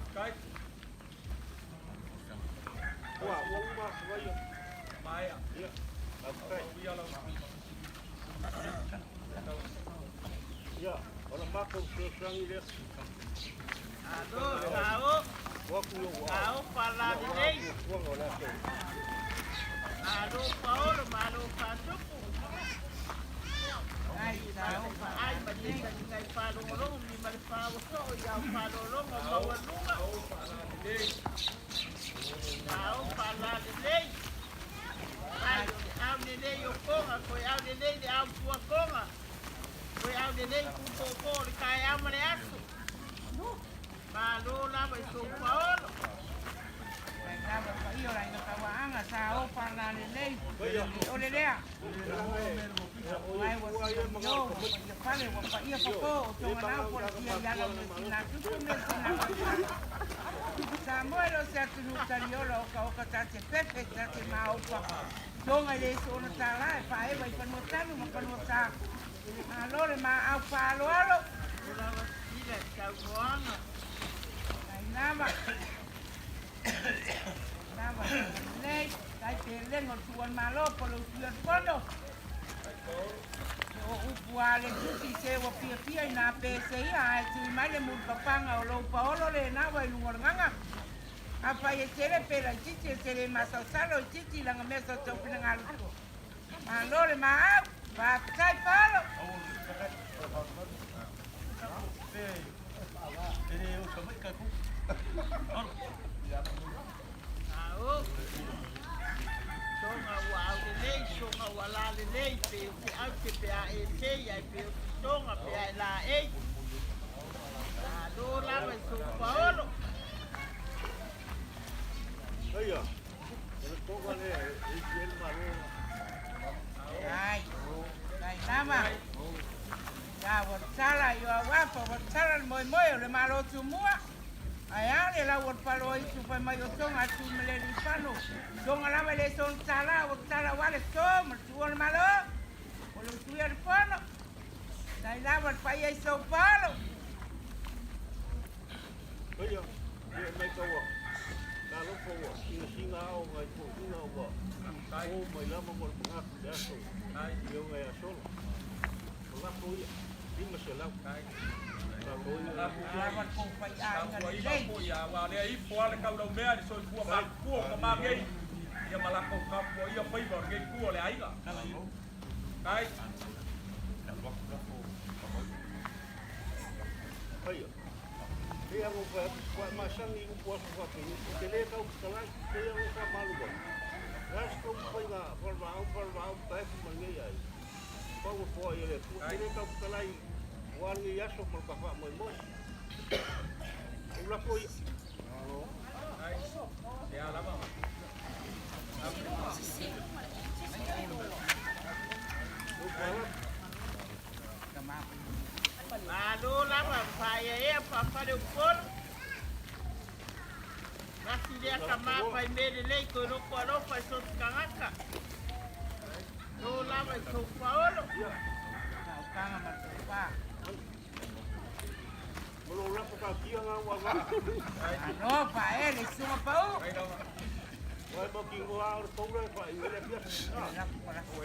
Ua, ua uma atu ai. Ia, faafetai. Ia, o le matou fesoasoani lea. Alo, sao, O atu i ou ao. sao faalalelei. Fuafuaga o le aso. Malo paolo, malo faatupu. Ai, sao Ai malie faalalelei. taliga i faalogologo ma lima le faosoo i ao faalologo maualuga. Sao faalalelei. Ai o le ao lelei o koga, koe ao lelei le ao tuakoga. Koe ao lelei pupōpō o le taeao ma le aso. Malo lava i sou paolo. Ai lava paia o le aiga tauaaga, sao faalalelei. O le lea. Mai ua siamio, ua paia fale, ua paia fofo, o toganau polatia i ala o mea sina tupu mea sina maumala. Samoa e le o se atunuu taliola okaoka ta te pepe, ta te maopa. Toga i le soona tālā e faaewa i fanua tanu ma fanua sā. Malo le maau faaaloalo. O lava sila i saunoaga. Ai lava. Lava lelei, tai pelega o le tuuan malo po le utu i le fono. O upu a le tusi se ua fiafia i nā pese ia ae tui mai le mulipapaga o lou paolo lena ua i luga o le gaga. Afai e tele pe laitiiti e te le masalosalo itiiti laga mea sa tou finagalo. Malo le maau, faafetai Paolo. Ao. Soga ua aulelei, soga ua lalelei, pe o se au pe o toga pe ai la ei. Malo lava i sou paolo. Aia, o le toga lea e isi ai le Malo. Ai, ai lava. Ia ua tala i o auafa, ua tala le moemoe o le Malo Tumua. Ae a le lau o le Faloaitu fai mai o Toga atu ma le alii-fano. Toga lava e le sona tala, ua tala aua le so ma le tuua o le Malo. O le usuia o le fono. Tai lava le paia i sou paolo. Paia, ia e mai taua. Talofa ua sinasiga ao ngai toeaiina ua o mai lava mo le manatu i le aso i ona ia sola. O lafo ia, 500. Malo ia. Lava le pou faiaiga lelei. Aua lea ifo lava le taulaumea i le soifua matutua o tama nei ia ma latou tapuaia faiva o lenei itu o le aiga. Kai. Paia. Pei lava ona ou fai atu, ua e masani i upu aso faapeni, ou te le tau fetalai, pei lava ona ou faamalulu atu. O le a se tou faiga falevaaau falevaaau taefu ma lenei aiga? Pau e foai e le Atua. Ou te le tau fetalai aua lenei aso ma le ta faamoemoe. Ou lafo ia. Ou faaaloalo. Malo lava faaeaea faafaleupolu. Tasi lea tama fai mea lelei toe loko alofa i so o se tagata. Lo lava i sou paolo. Tautaga ma le tofa. Malo faaele i susuga pau. Lafo palasi.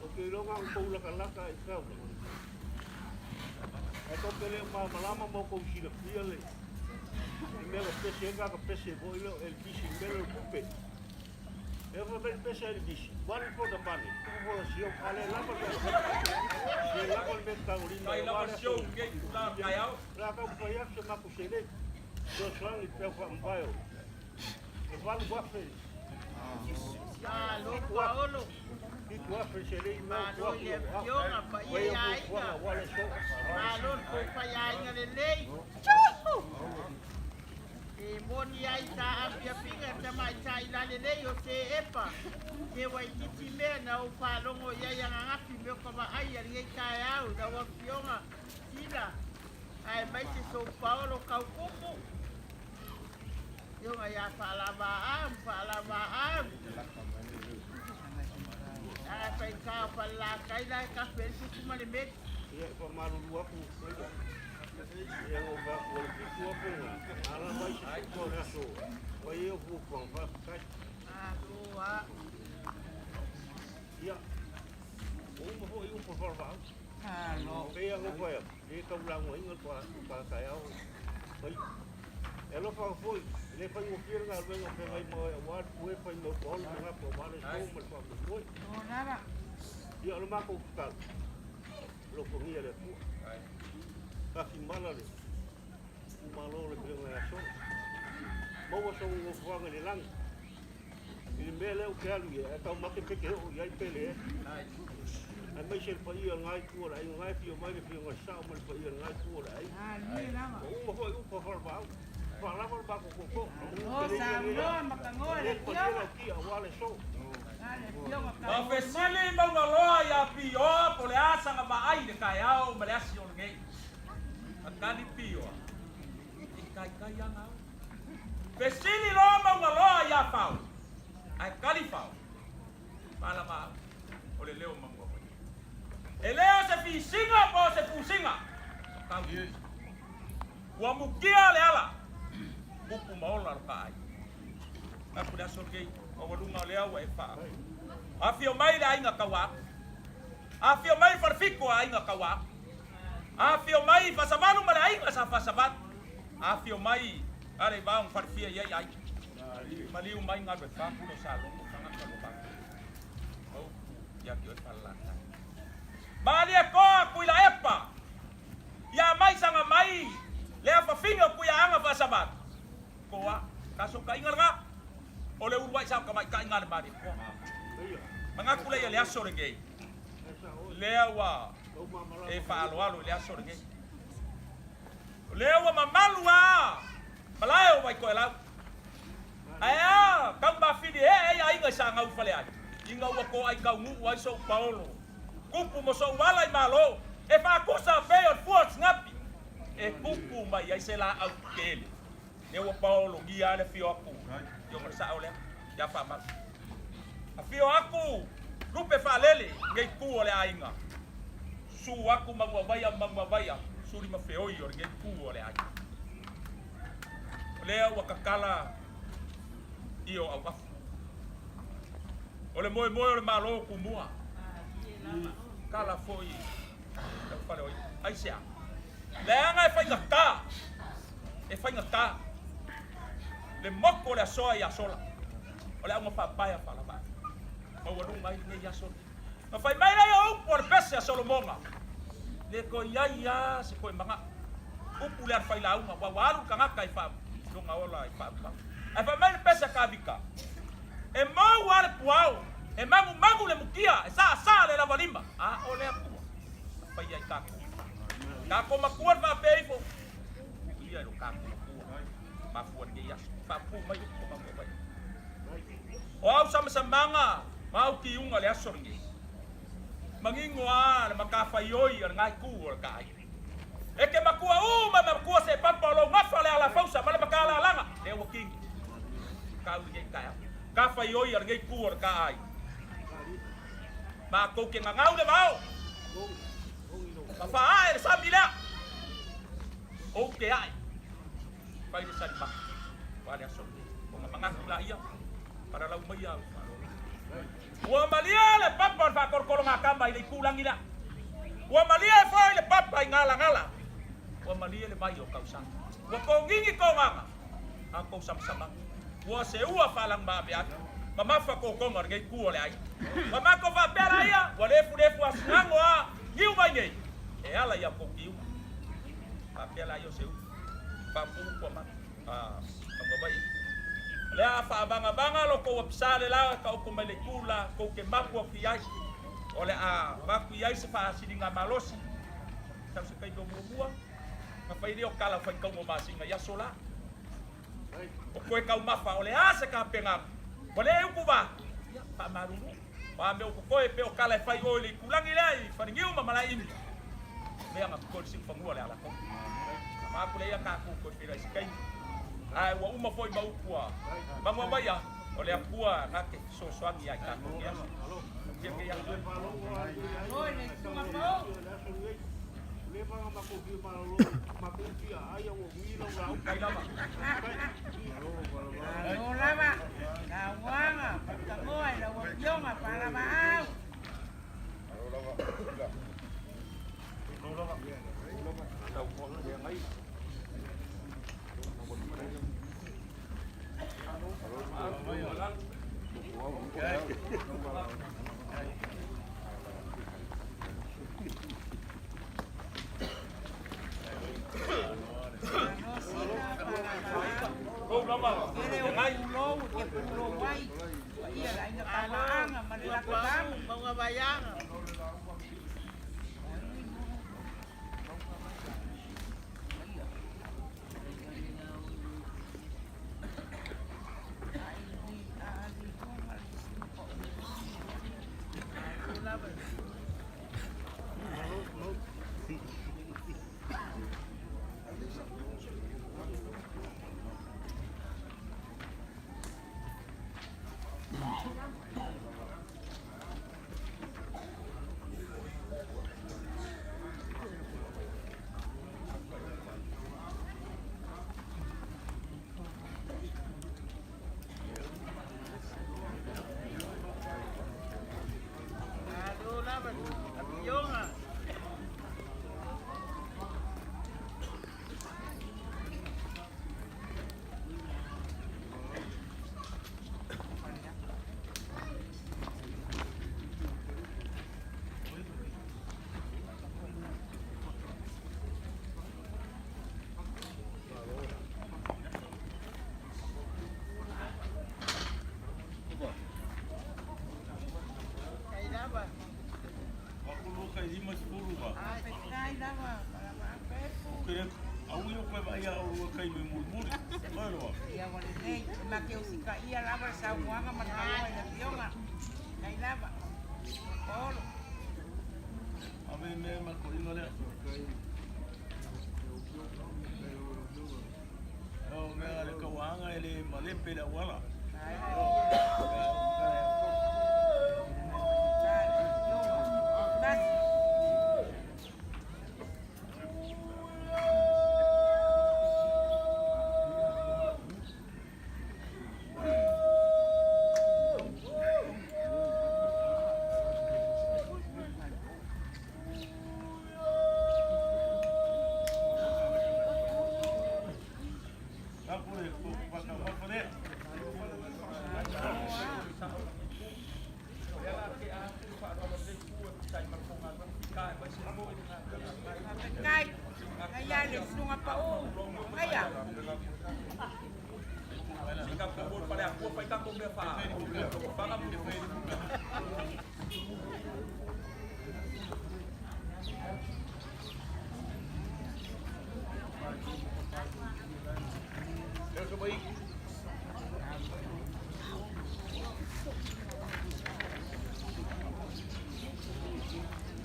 Ou te iloa na o tou latalata i taulaga. Ae tou te le o malamalama ma outou silafia le mea na pese ai tagata pese foi lea o Elvis i le mea lea o le tupe. E fai mai le pese a Elvis, money for the money, two for the show, a le lava le mea, le lava le mea tagolima Tai aua lava le le aso show lenei itula o le taeao. O le a taumafai atu se matou seleni, fesoasoani i peau faamavae o le 8,000. Malo paolo. 7,000 seleni na ua Malo i atu le i lou aao. afioga paia Fai i au aiga. fuafuaga aua le aso. Malo le tou faiaiga lelei. E moni ai ta afiafiga tamaitai lalelei o se epa. Te waititi mea na ou faalogo i ai ananafi me o ka vaai a lenei taeao i lau afioga Sila aemaise sou paolo kaukupu. Afioga ia Faalava ma Faalava. Ae faigata o Falelatai la e kafe ai le susu ma le meli. Ia, e faamalulu atu ia, ia na ou fai atu o le 7,000 lena, a lava ai se suka o le aso fai ai au fuafuaga, faafetai. Malo a. Ia, ua uma foi upu a Falevaaui. Malo. Pei lava ona ou fai atu, e le taulagoaina le ta taeao fai. E alofa atu foi, e le faigofie le galuega o feagai ma oe aua le pue fai mai o paolo manatu aua le aso ma le faamoemoe. Lo lava. Ia, o le matou tatalo, alofagia e le Atua. Tafimala le itumalo o le Afioga ia Solo. Maua sou nofoaga i le lagi. I le mea lea ou te alu i ai, ae taumate pe te oo i ai pe leai. Aemaise le paia o lena itu o le aiga, o lena e afio mai le Afioga i le Sao ma le paia o lena itu o le aiga. Malie lava. Ua uma foi upu a Falevaau. Faalava le matou tootoo. Malo saunoa makagoe E le le palia afioga. lau tia aua le aso. A le afioga Ma kaumoe. fesili Maugaloa ia Pioa po o le a sana vaai i le taeao ma le asi o lenei. Na tali Pioa, E taitai ana au. Fesili loa Maugaloa ia Fao, ae tali Fao, Malama au, o le leo o Manuafai. E le o se fisiga po o se pusiga, tau. Ua mukia le ala, upu ma ola lo ka aiga. Aku le aso lenei, maualuga o lea ua e faa. Afio mai le aiga Tauapu. Afio mai Falefito a aiga Tauapu. Afio mai Fasavalu ma le aiga sa Fasavalu. Afio mai ale i vaoga falefia i ai aiga. Maliu mai galuefa pule o Salogo tagata ua valu. Maupu ia te oe Falelatai. Malie koa Tuilaepa. Ia mai saga mai le afafine o Kuiaaga faasamanu. Koa, tasokaiga lena, o le uluai sao tamaitaiga a le Malietoa. Manatu lea ia le aso lenei, lea ua e faaaloalo i le aso lenei. O lea ua mamalu a malae o Vaitoelau. Ae a tau mafili ee ai aiga i Sagau i Faleai, ina ua toai taunuu ai sou paolo, tupu mo sou ala i Malo, e faatusa pei o le fua o le sinapi, e tupu mai ai se laau tele. Lea ua paologia lava le afio atu i le sao lea ia Faamalu. Afio atu Lupe Faalele lenei itu o le aiga. Susu atu Manuavaia ma Manuavaia, Suli ma Feoi o lenei itu o le aiga. O lea ua tatala i o auafu. O le moemoe o le Malo o Tumua. Tala foi lau fale o ia. Aisea? Leaga e faigata, e faigata le motu o le asoa ia Sola. O le auga faapae a faalava. Maualuga ai lenei aso. Na fai mai lea o upu o le pese a Solomoga. Le toe i ai lava se toe manao. Upu lea a le failauga, ua ua alu le tagata i faa lona ola i faaumau. Ae fai mai le pese a Kavita, e mou lava le puao, e magumagu le mutia, e saasaa le lavalima, a o le Atua, na faia i tatou. Tatou matua le faapea ifo, ia i lo tatou matua, mafua lenei aso, faapupuu mai upu ma mai. O au samasamaga ma au tiuga o le aso lenei, manino a le matafaioi a lena itu o le ta aiga. E te matua uma ma matua se papa o lou gafa le alafausa ma le matalalaga lea ua kini. Tau lenei taeao. Tafaioi a lenei itu o le ta aiga. Matou te gagau le vao. Ma faaae le sami lea. Ou te ae. Fai le salimata. Ua le aso lenei. Ona manatu laia. Palalau mai au faalolo. Ua malie le papa o le faatolotologatama i le itulagi lea. Ua malie foi le papa i Galagala. Ua malie le vai o Tausaga. Ua togigi togaga a tou samasamaga. Ua seua faalagimaaveave. Mamafa totoga o lenei itu o le aiga. Ua matou faapea laia, ua lefulefu asinago a niu mai nei e ala i a outou tiuga. Faapea laia o se upu. Faapuupu a matou. Augavaia. O le a faavagavaga lo tou apisa le la e taoto mai le itu la tou te mapu atu i ai. O le a avatu i ai se faasiliga malosi sau se taimi o muamua na fai lea o tala o faitauga o masina i aso la. O koe taumafa o le a se tapenaga ua le upu va ia faamalulu. O a mea ua totoe pei o tala e fai oe i le itulagi lea i Faleniu ma Malaeimi. Mea na totoe le siufanua le ala tonu. Sama aku lea ia tatou toe feiloai se taimi. Ae ua uma foi ma upu a Manuamaia, o le Atua na te fesoasoani ia i tatou i aso. Manuia lenei aso. Faafetai lava. Malo lava saunoaga fautagoa i lau Afioga Faalavaau. Pulou e te pulou ai, paia le aiga tauaaga ma le latou tama. Aua o koe vaai a oulua taimi mulimuli. Oe loa. Ia ua lelei, e ma te usitaia lava le saunoaga ma le taloa i le Afioga. Faafetai lava. Paolo. Ave mea ma toeaina lea. O mea le tauaaga e le malepe le auala. Faafetai. Aia le susuga pau. Aia.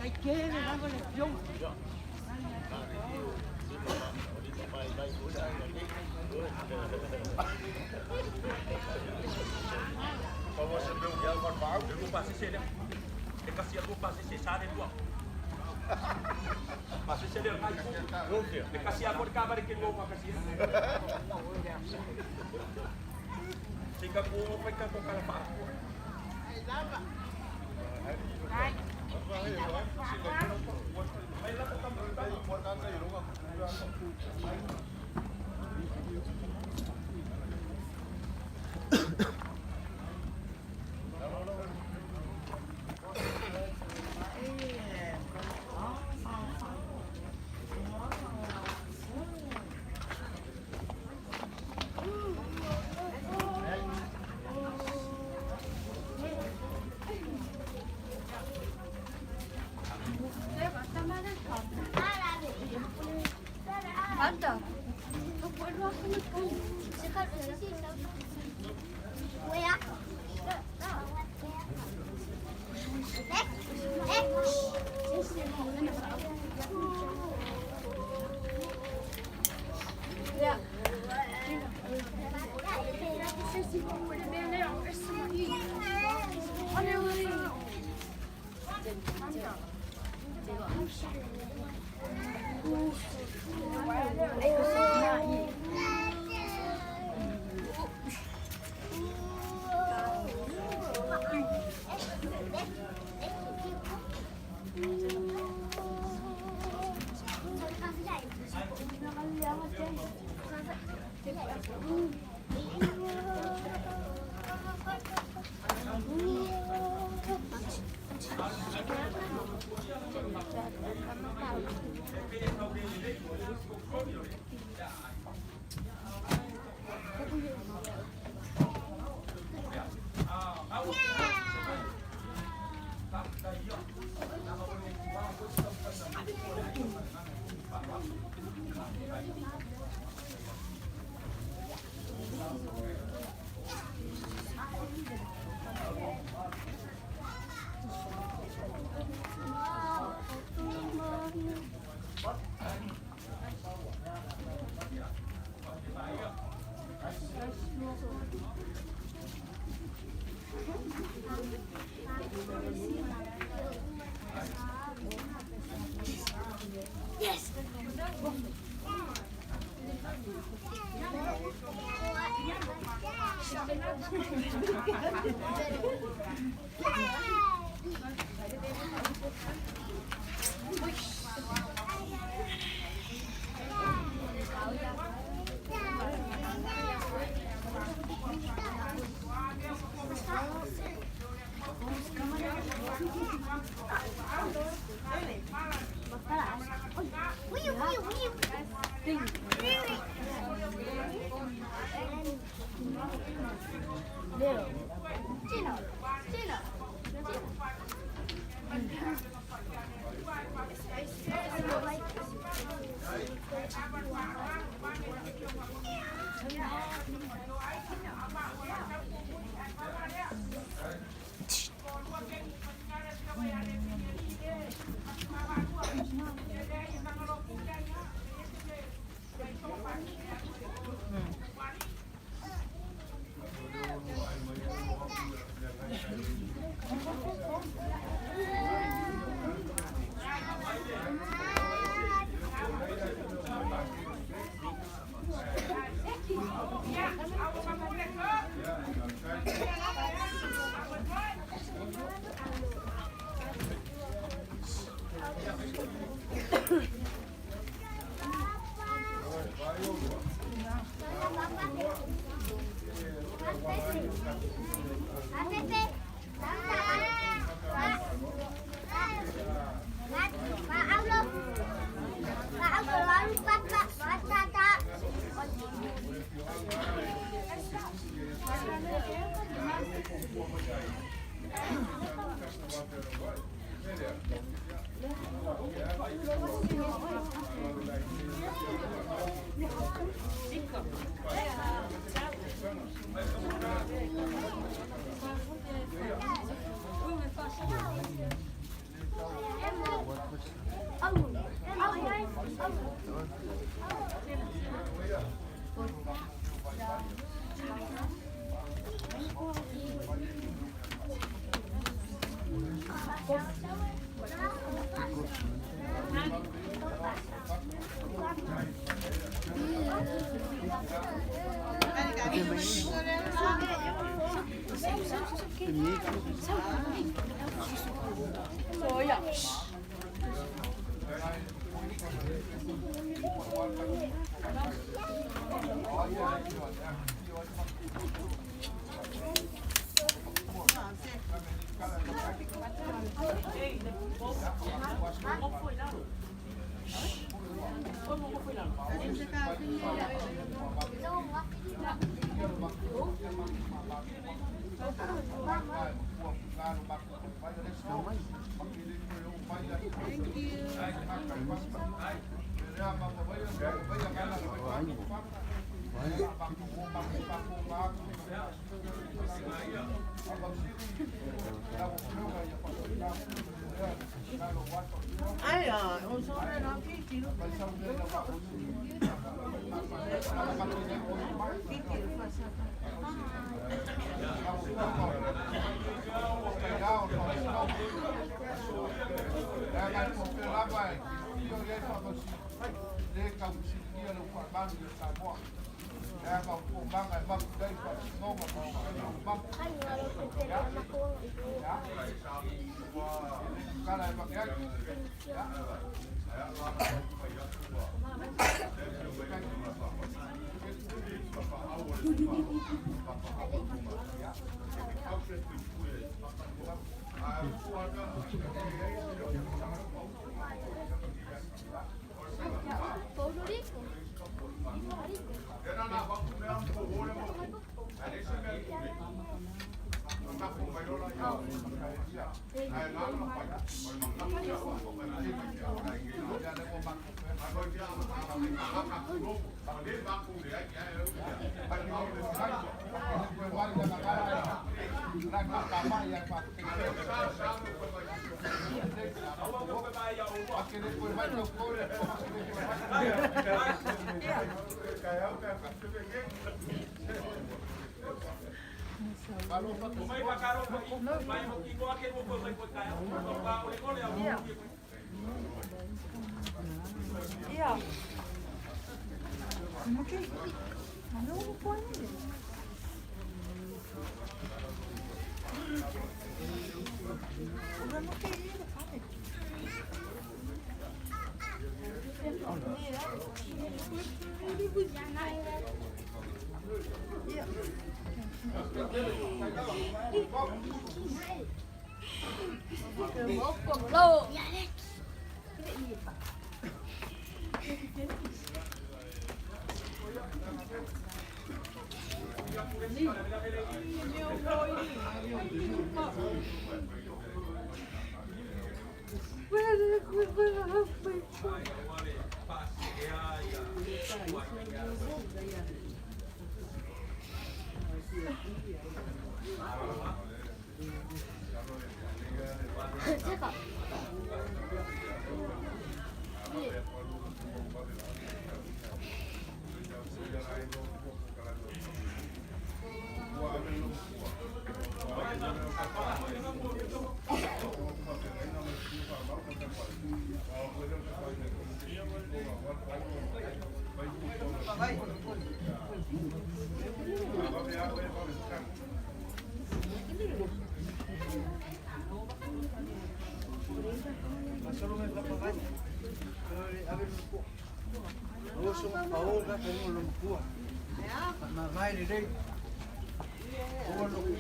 Taitele lava le afioga. Ai lava. Ai.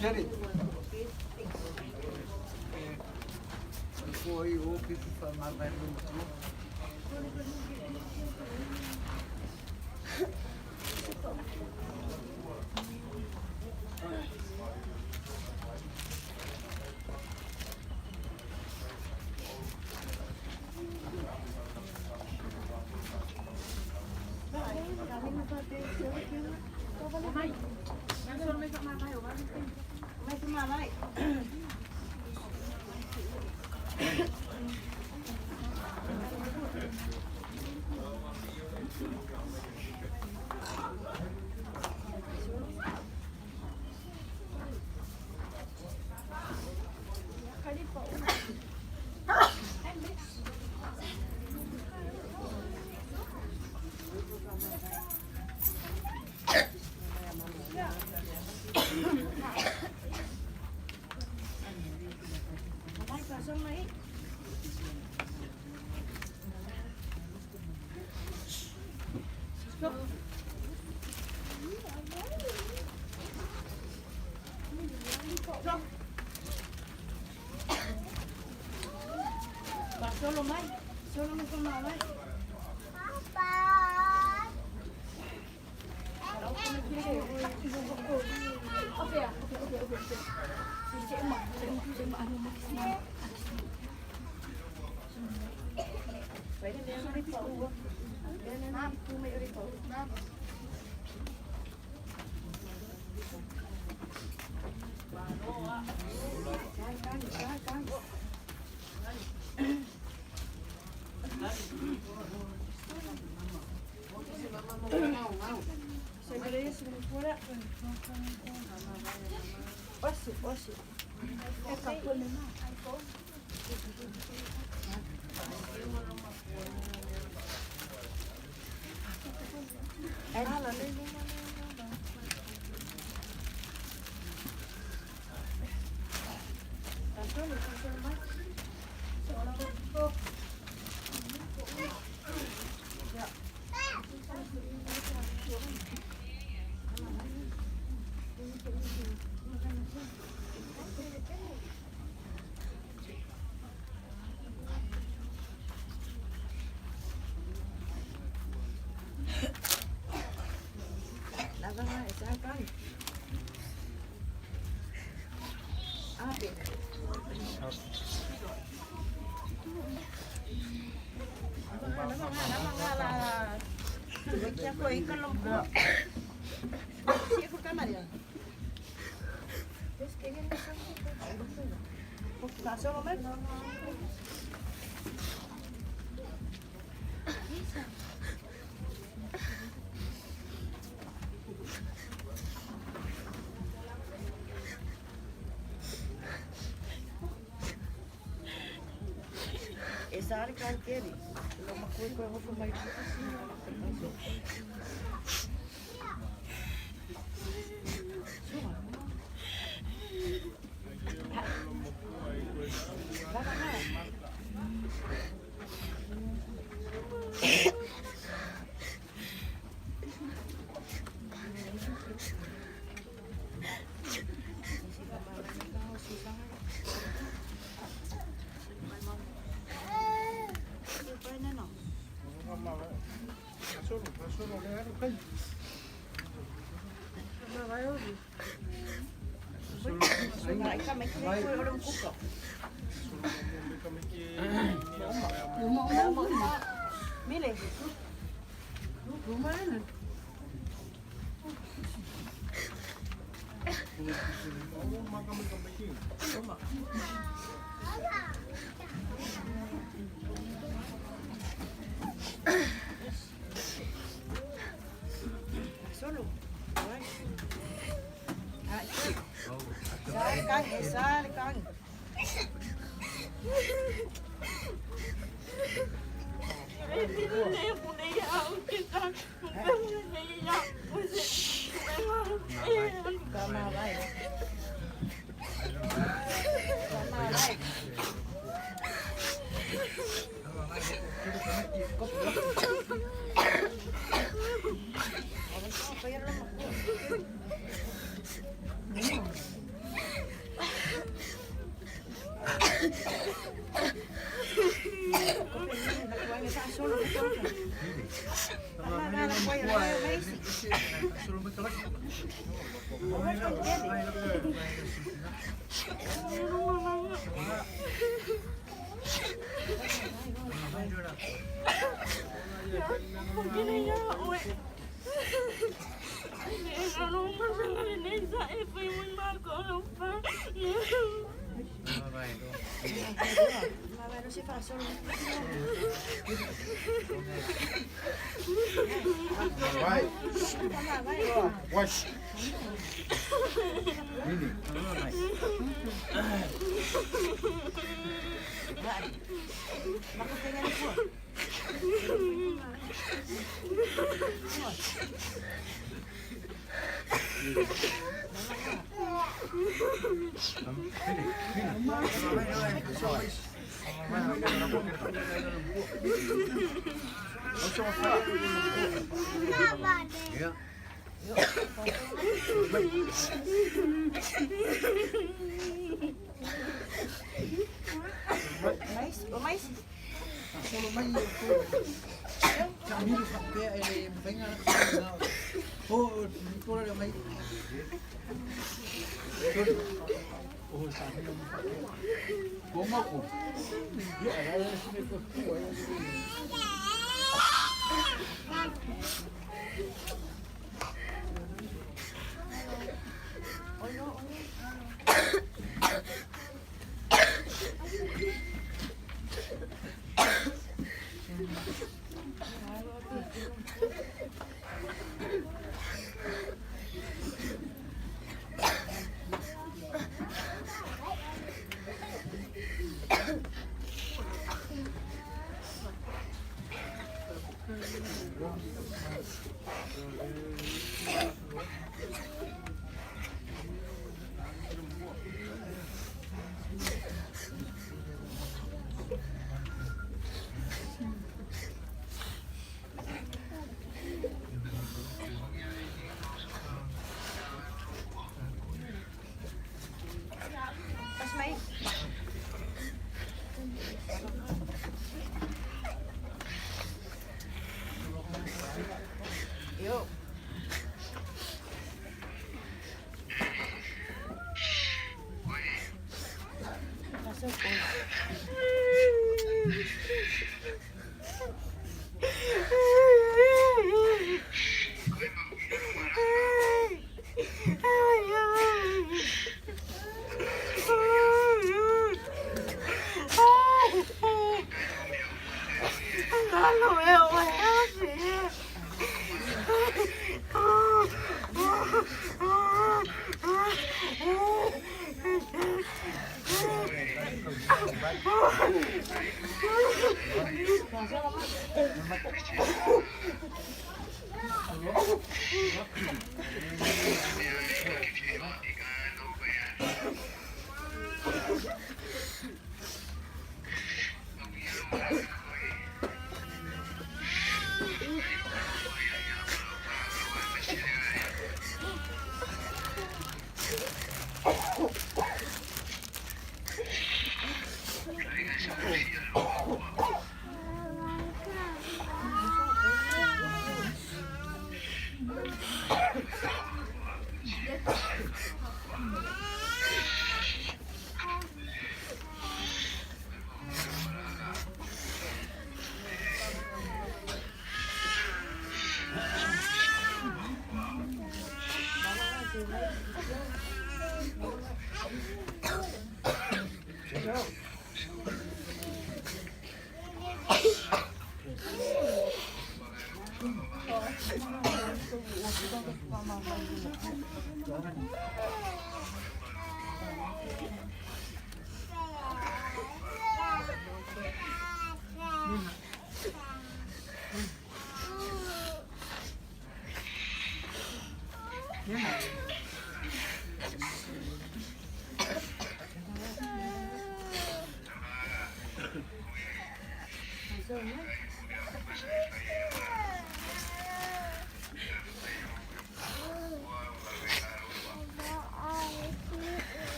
Tele. Foi o que se mai no. Solo mai, solo mai mai.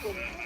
Thank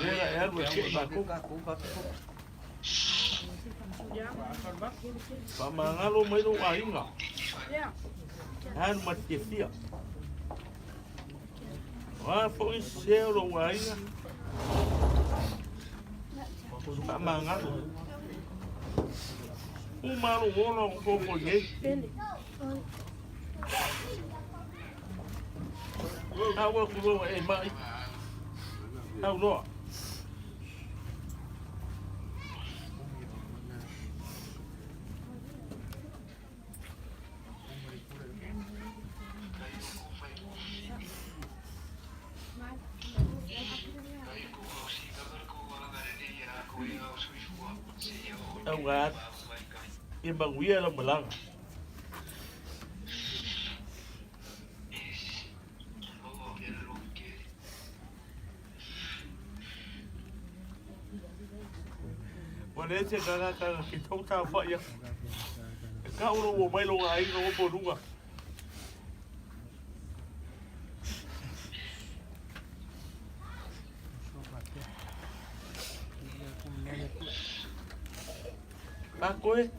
Lea e alu e seʻi makou. Faamagalo mai lou aiga. Alu ma te fiafia. O a foi sesē o lou aiga. Faamagalo. Uma lou ola o fofo nei. Aua ku loa e mai. Au loa. Auā, ia manuia lau malaga. Ua leai se agaga ke tau tafai aku. E kau lou o mai lou aiga ua poluga. Pakoe.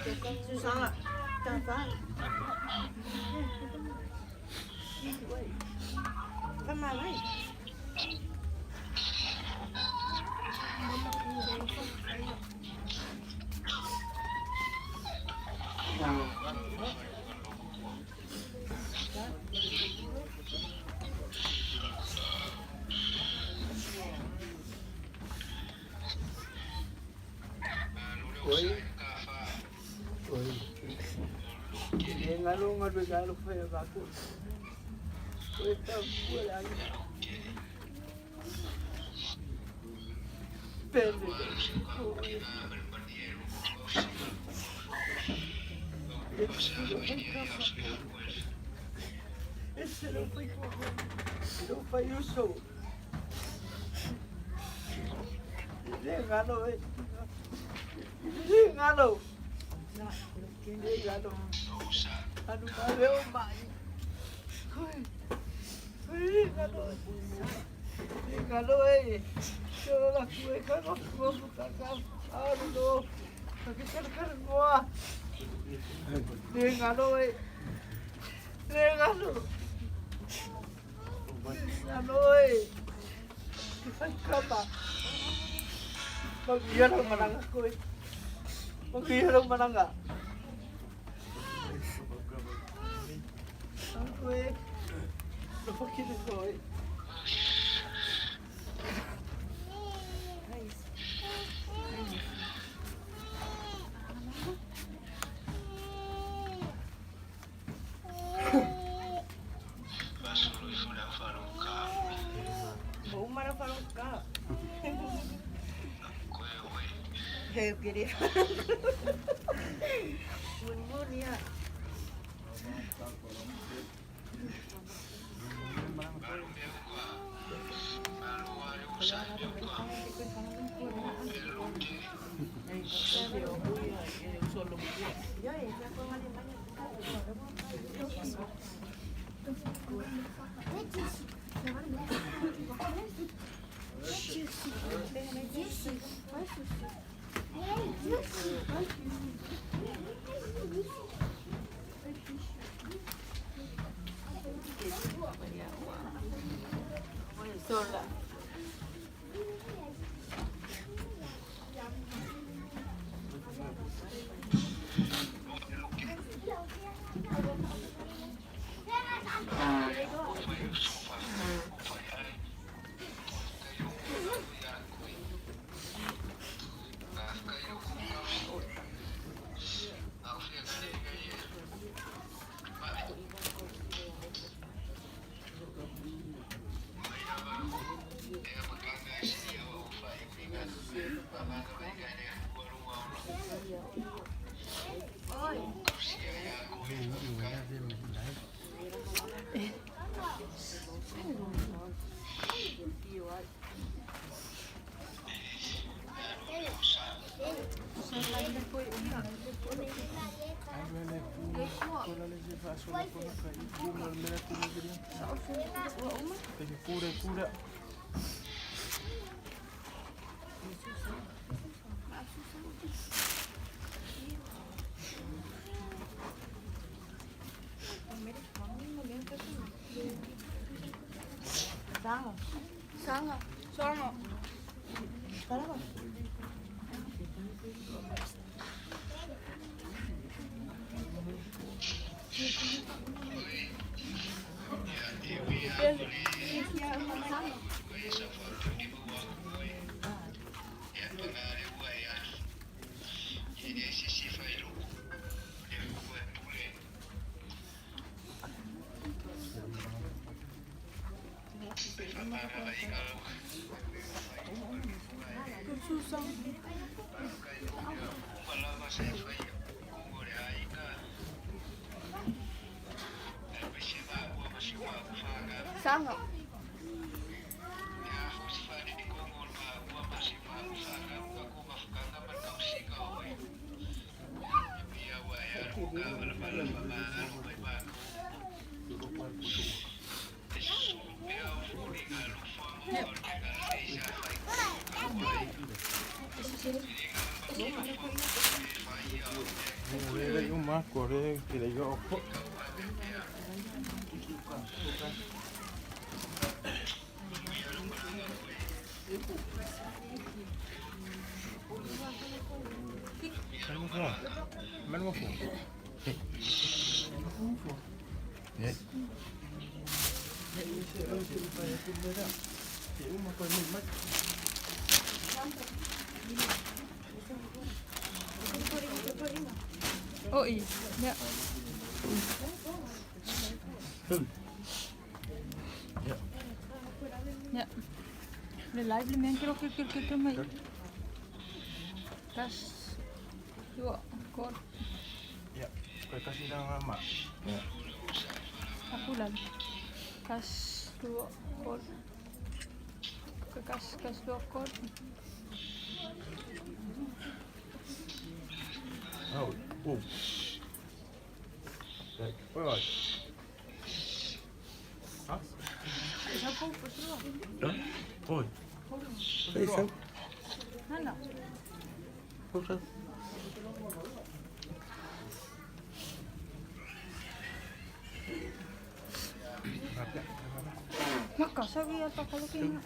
Susana, tafa. Fama mai. Oi. Oi. Le ngalo ngalo ngalo fa ya ba ko. Oi ta ku la ni. Pende. Esse não foi não foi isso. Le ngalo e. Le ngalo. Le ngalo. Anu ma leo mai. Le ngalo. Le ngalo e. Yo la ku e ka no ku ka ka. Anu no. Ka ka ka ngoa. Le ngalo e. Le ngalo. Le ngalo e. Ke fai kapa. Magia lang mananga ko eh. Magia lang mananga. Ako eh. Napakita ko eh. Uma falou cá. Eu queria. Bom dia. Sola. Kura kura. Sanga. Sanga. Sanga. Parang. Sanga. Oi, ja. Ja. Le live le kilo kilo kilo kilo mai. Tas dua kor. Ya, kau kasih dah lama. Ya. Aku lalu. Tas dua kor. Kas kas dua kor. Oh, oh. Oi. Ha? Oi. Ei, Nana. Maka sabi atau kalau kena.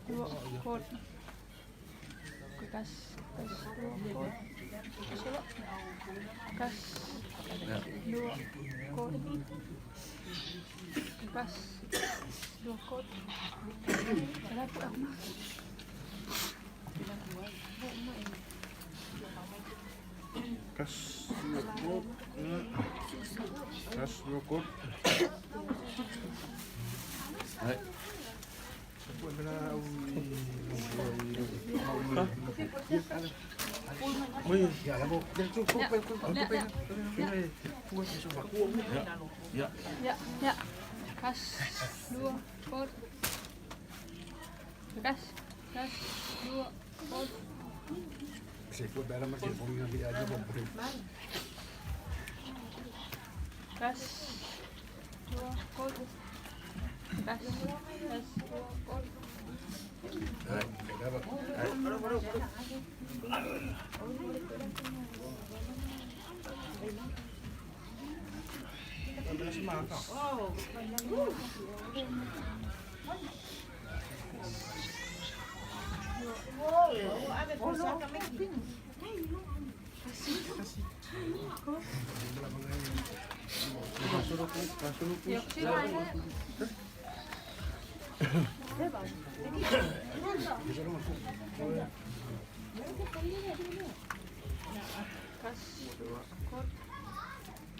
Dua kor. Kas kas dua kor. Kas dua kor. Kas dua kor. Kenapa aku Kas dua kor. Kas dua kor. Hai. Ya. Ya, ya. Kas dua kor. Kas kas dua kor. Kas dua kor. Kas kas dua kor. Kas kor. Kas kas.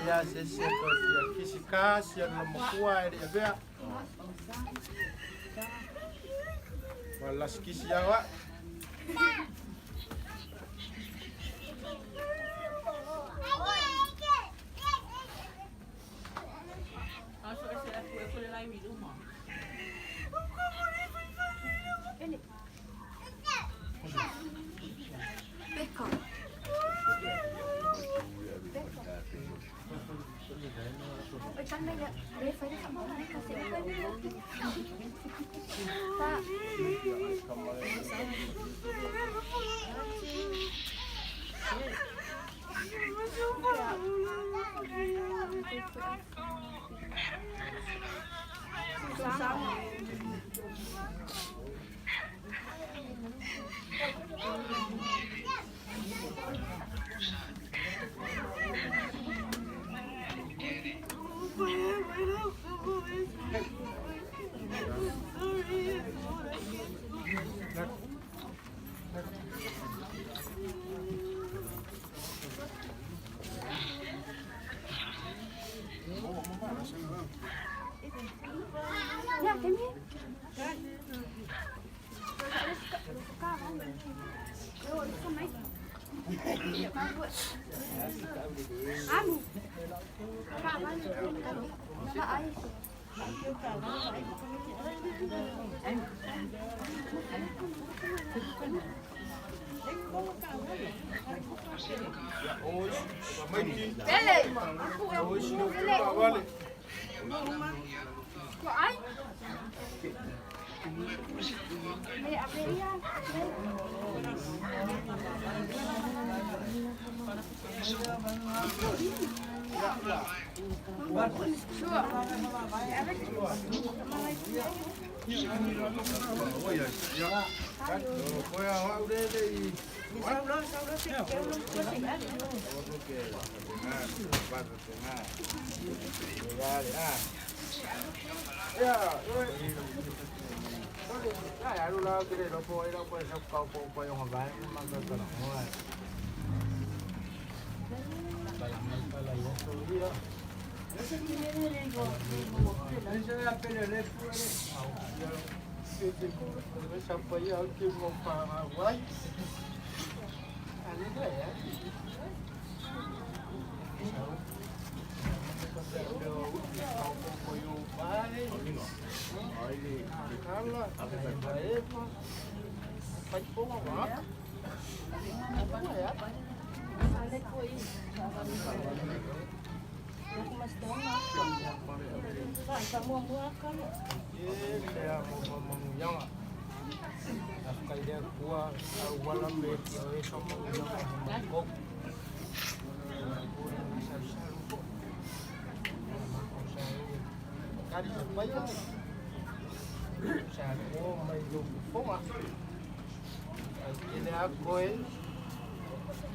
Ia se se ko fia kisi kasi na makua e le avea. Wala kisi awa.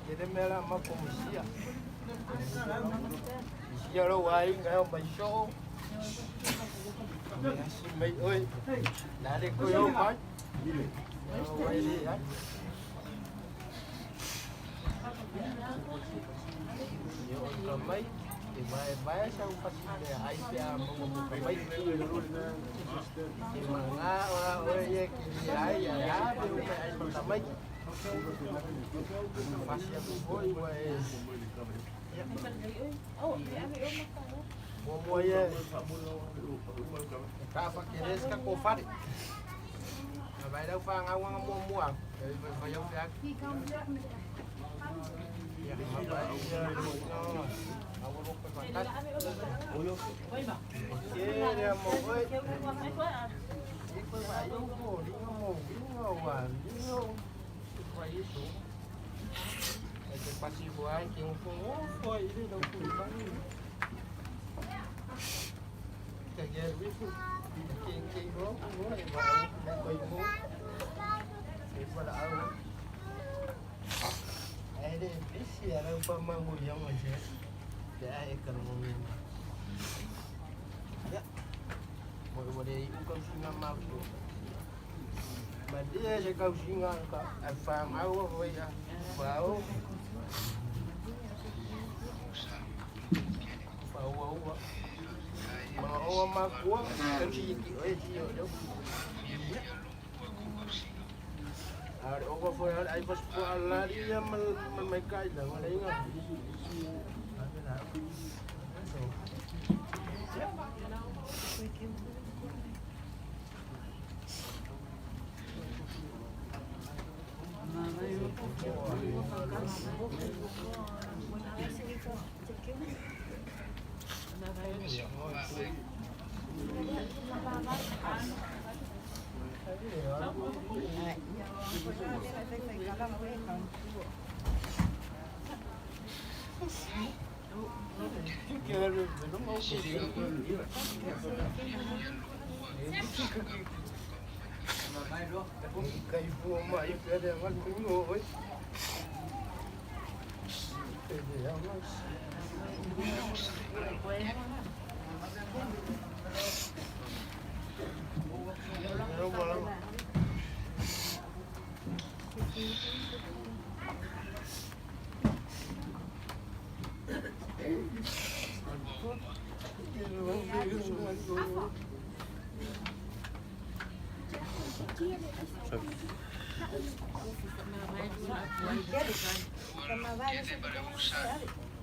Tele mea la ma komisia. Sia lo ai ngai o mai so. Me asi mai oi. La le ko yo mai. O ai le ai. Yo ka mai. E vai vai sa u pasi le ai pe a mo mo ka mai. E manga ora ora ye ki ai ya pe u mai ai pa mai. Pasi aku foi ua e. Mo ye. Ka fa keres ka ko fare. Na vai lau fa ngau nga mo mo a. E fa yo fe. Ya ma vai no. Awo ro pa ta. Ke re mo oi. E ko vai yo ko ri mo ri mo wa ri mo. Vai isso. É que passivo ai que um foi ele não foi vai. Que é isso. Que ro mo e vai ko mo. E para au. Ere bisi ara pa mangu yang aja. Ya e kan mo mi. Ya. Mo mo de u ka singa ma ko. Ma dia se ka singa ka a fa ma o ho ya. Fa o. Fa o o. Ma o ma ko ka si ki o si o do. Ar o ko foi ai pas po ala dia mal mal mai kai la wala inga.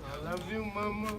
I love you, mama.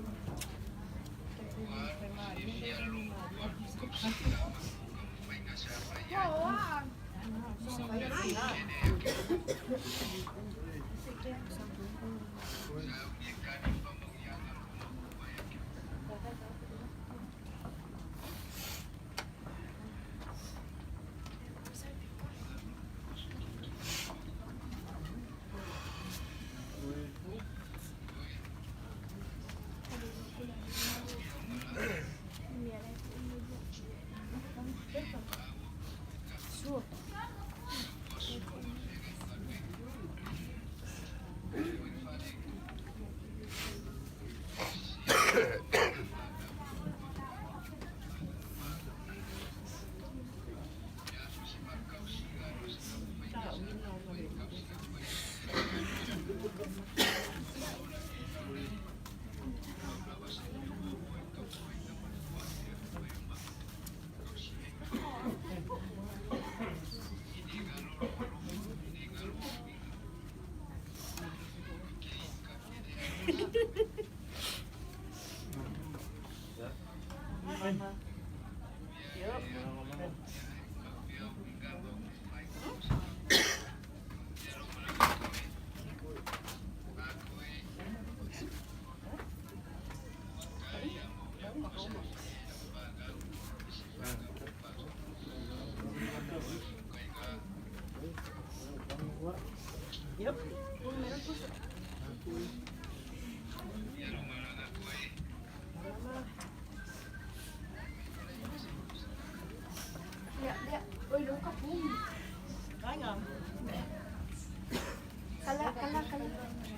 Kala, kala, kala.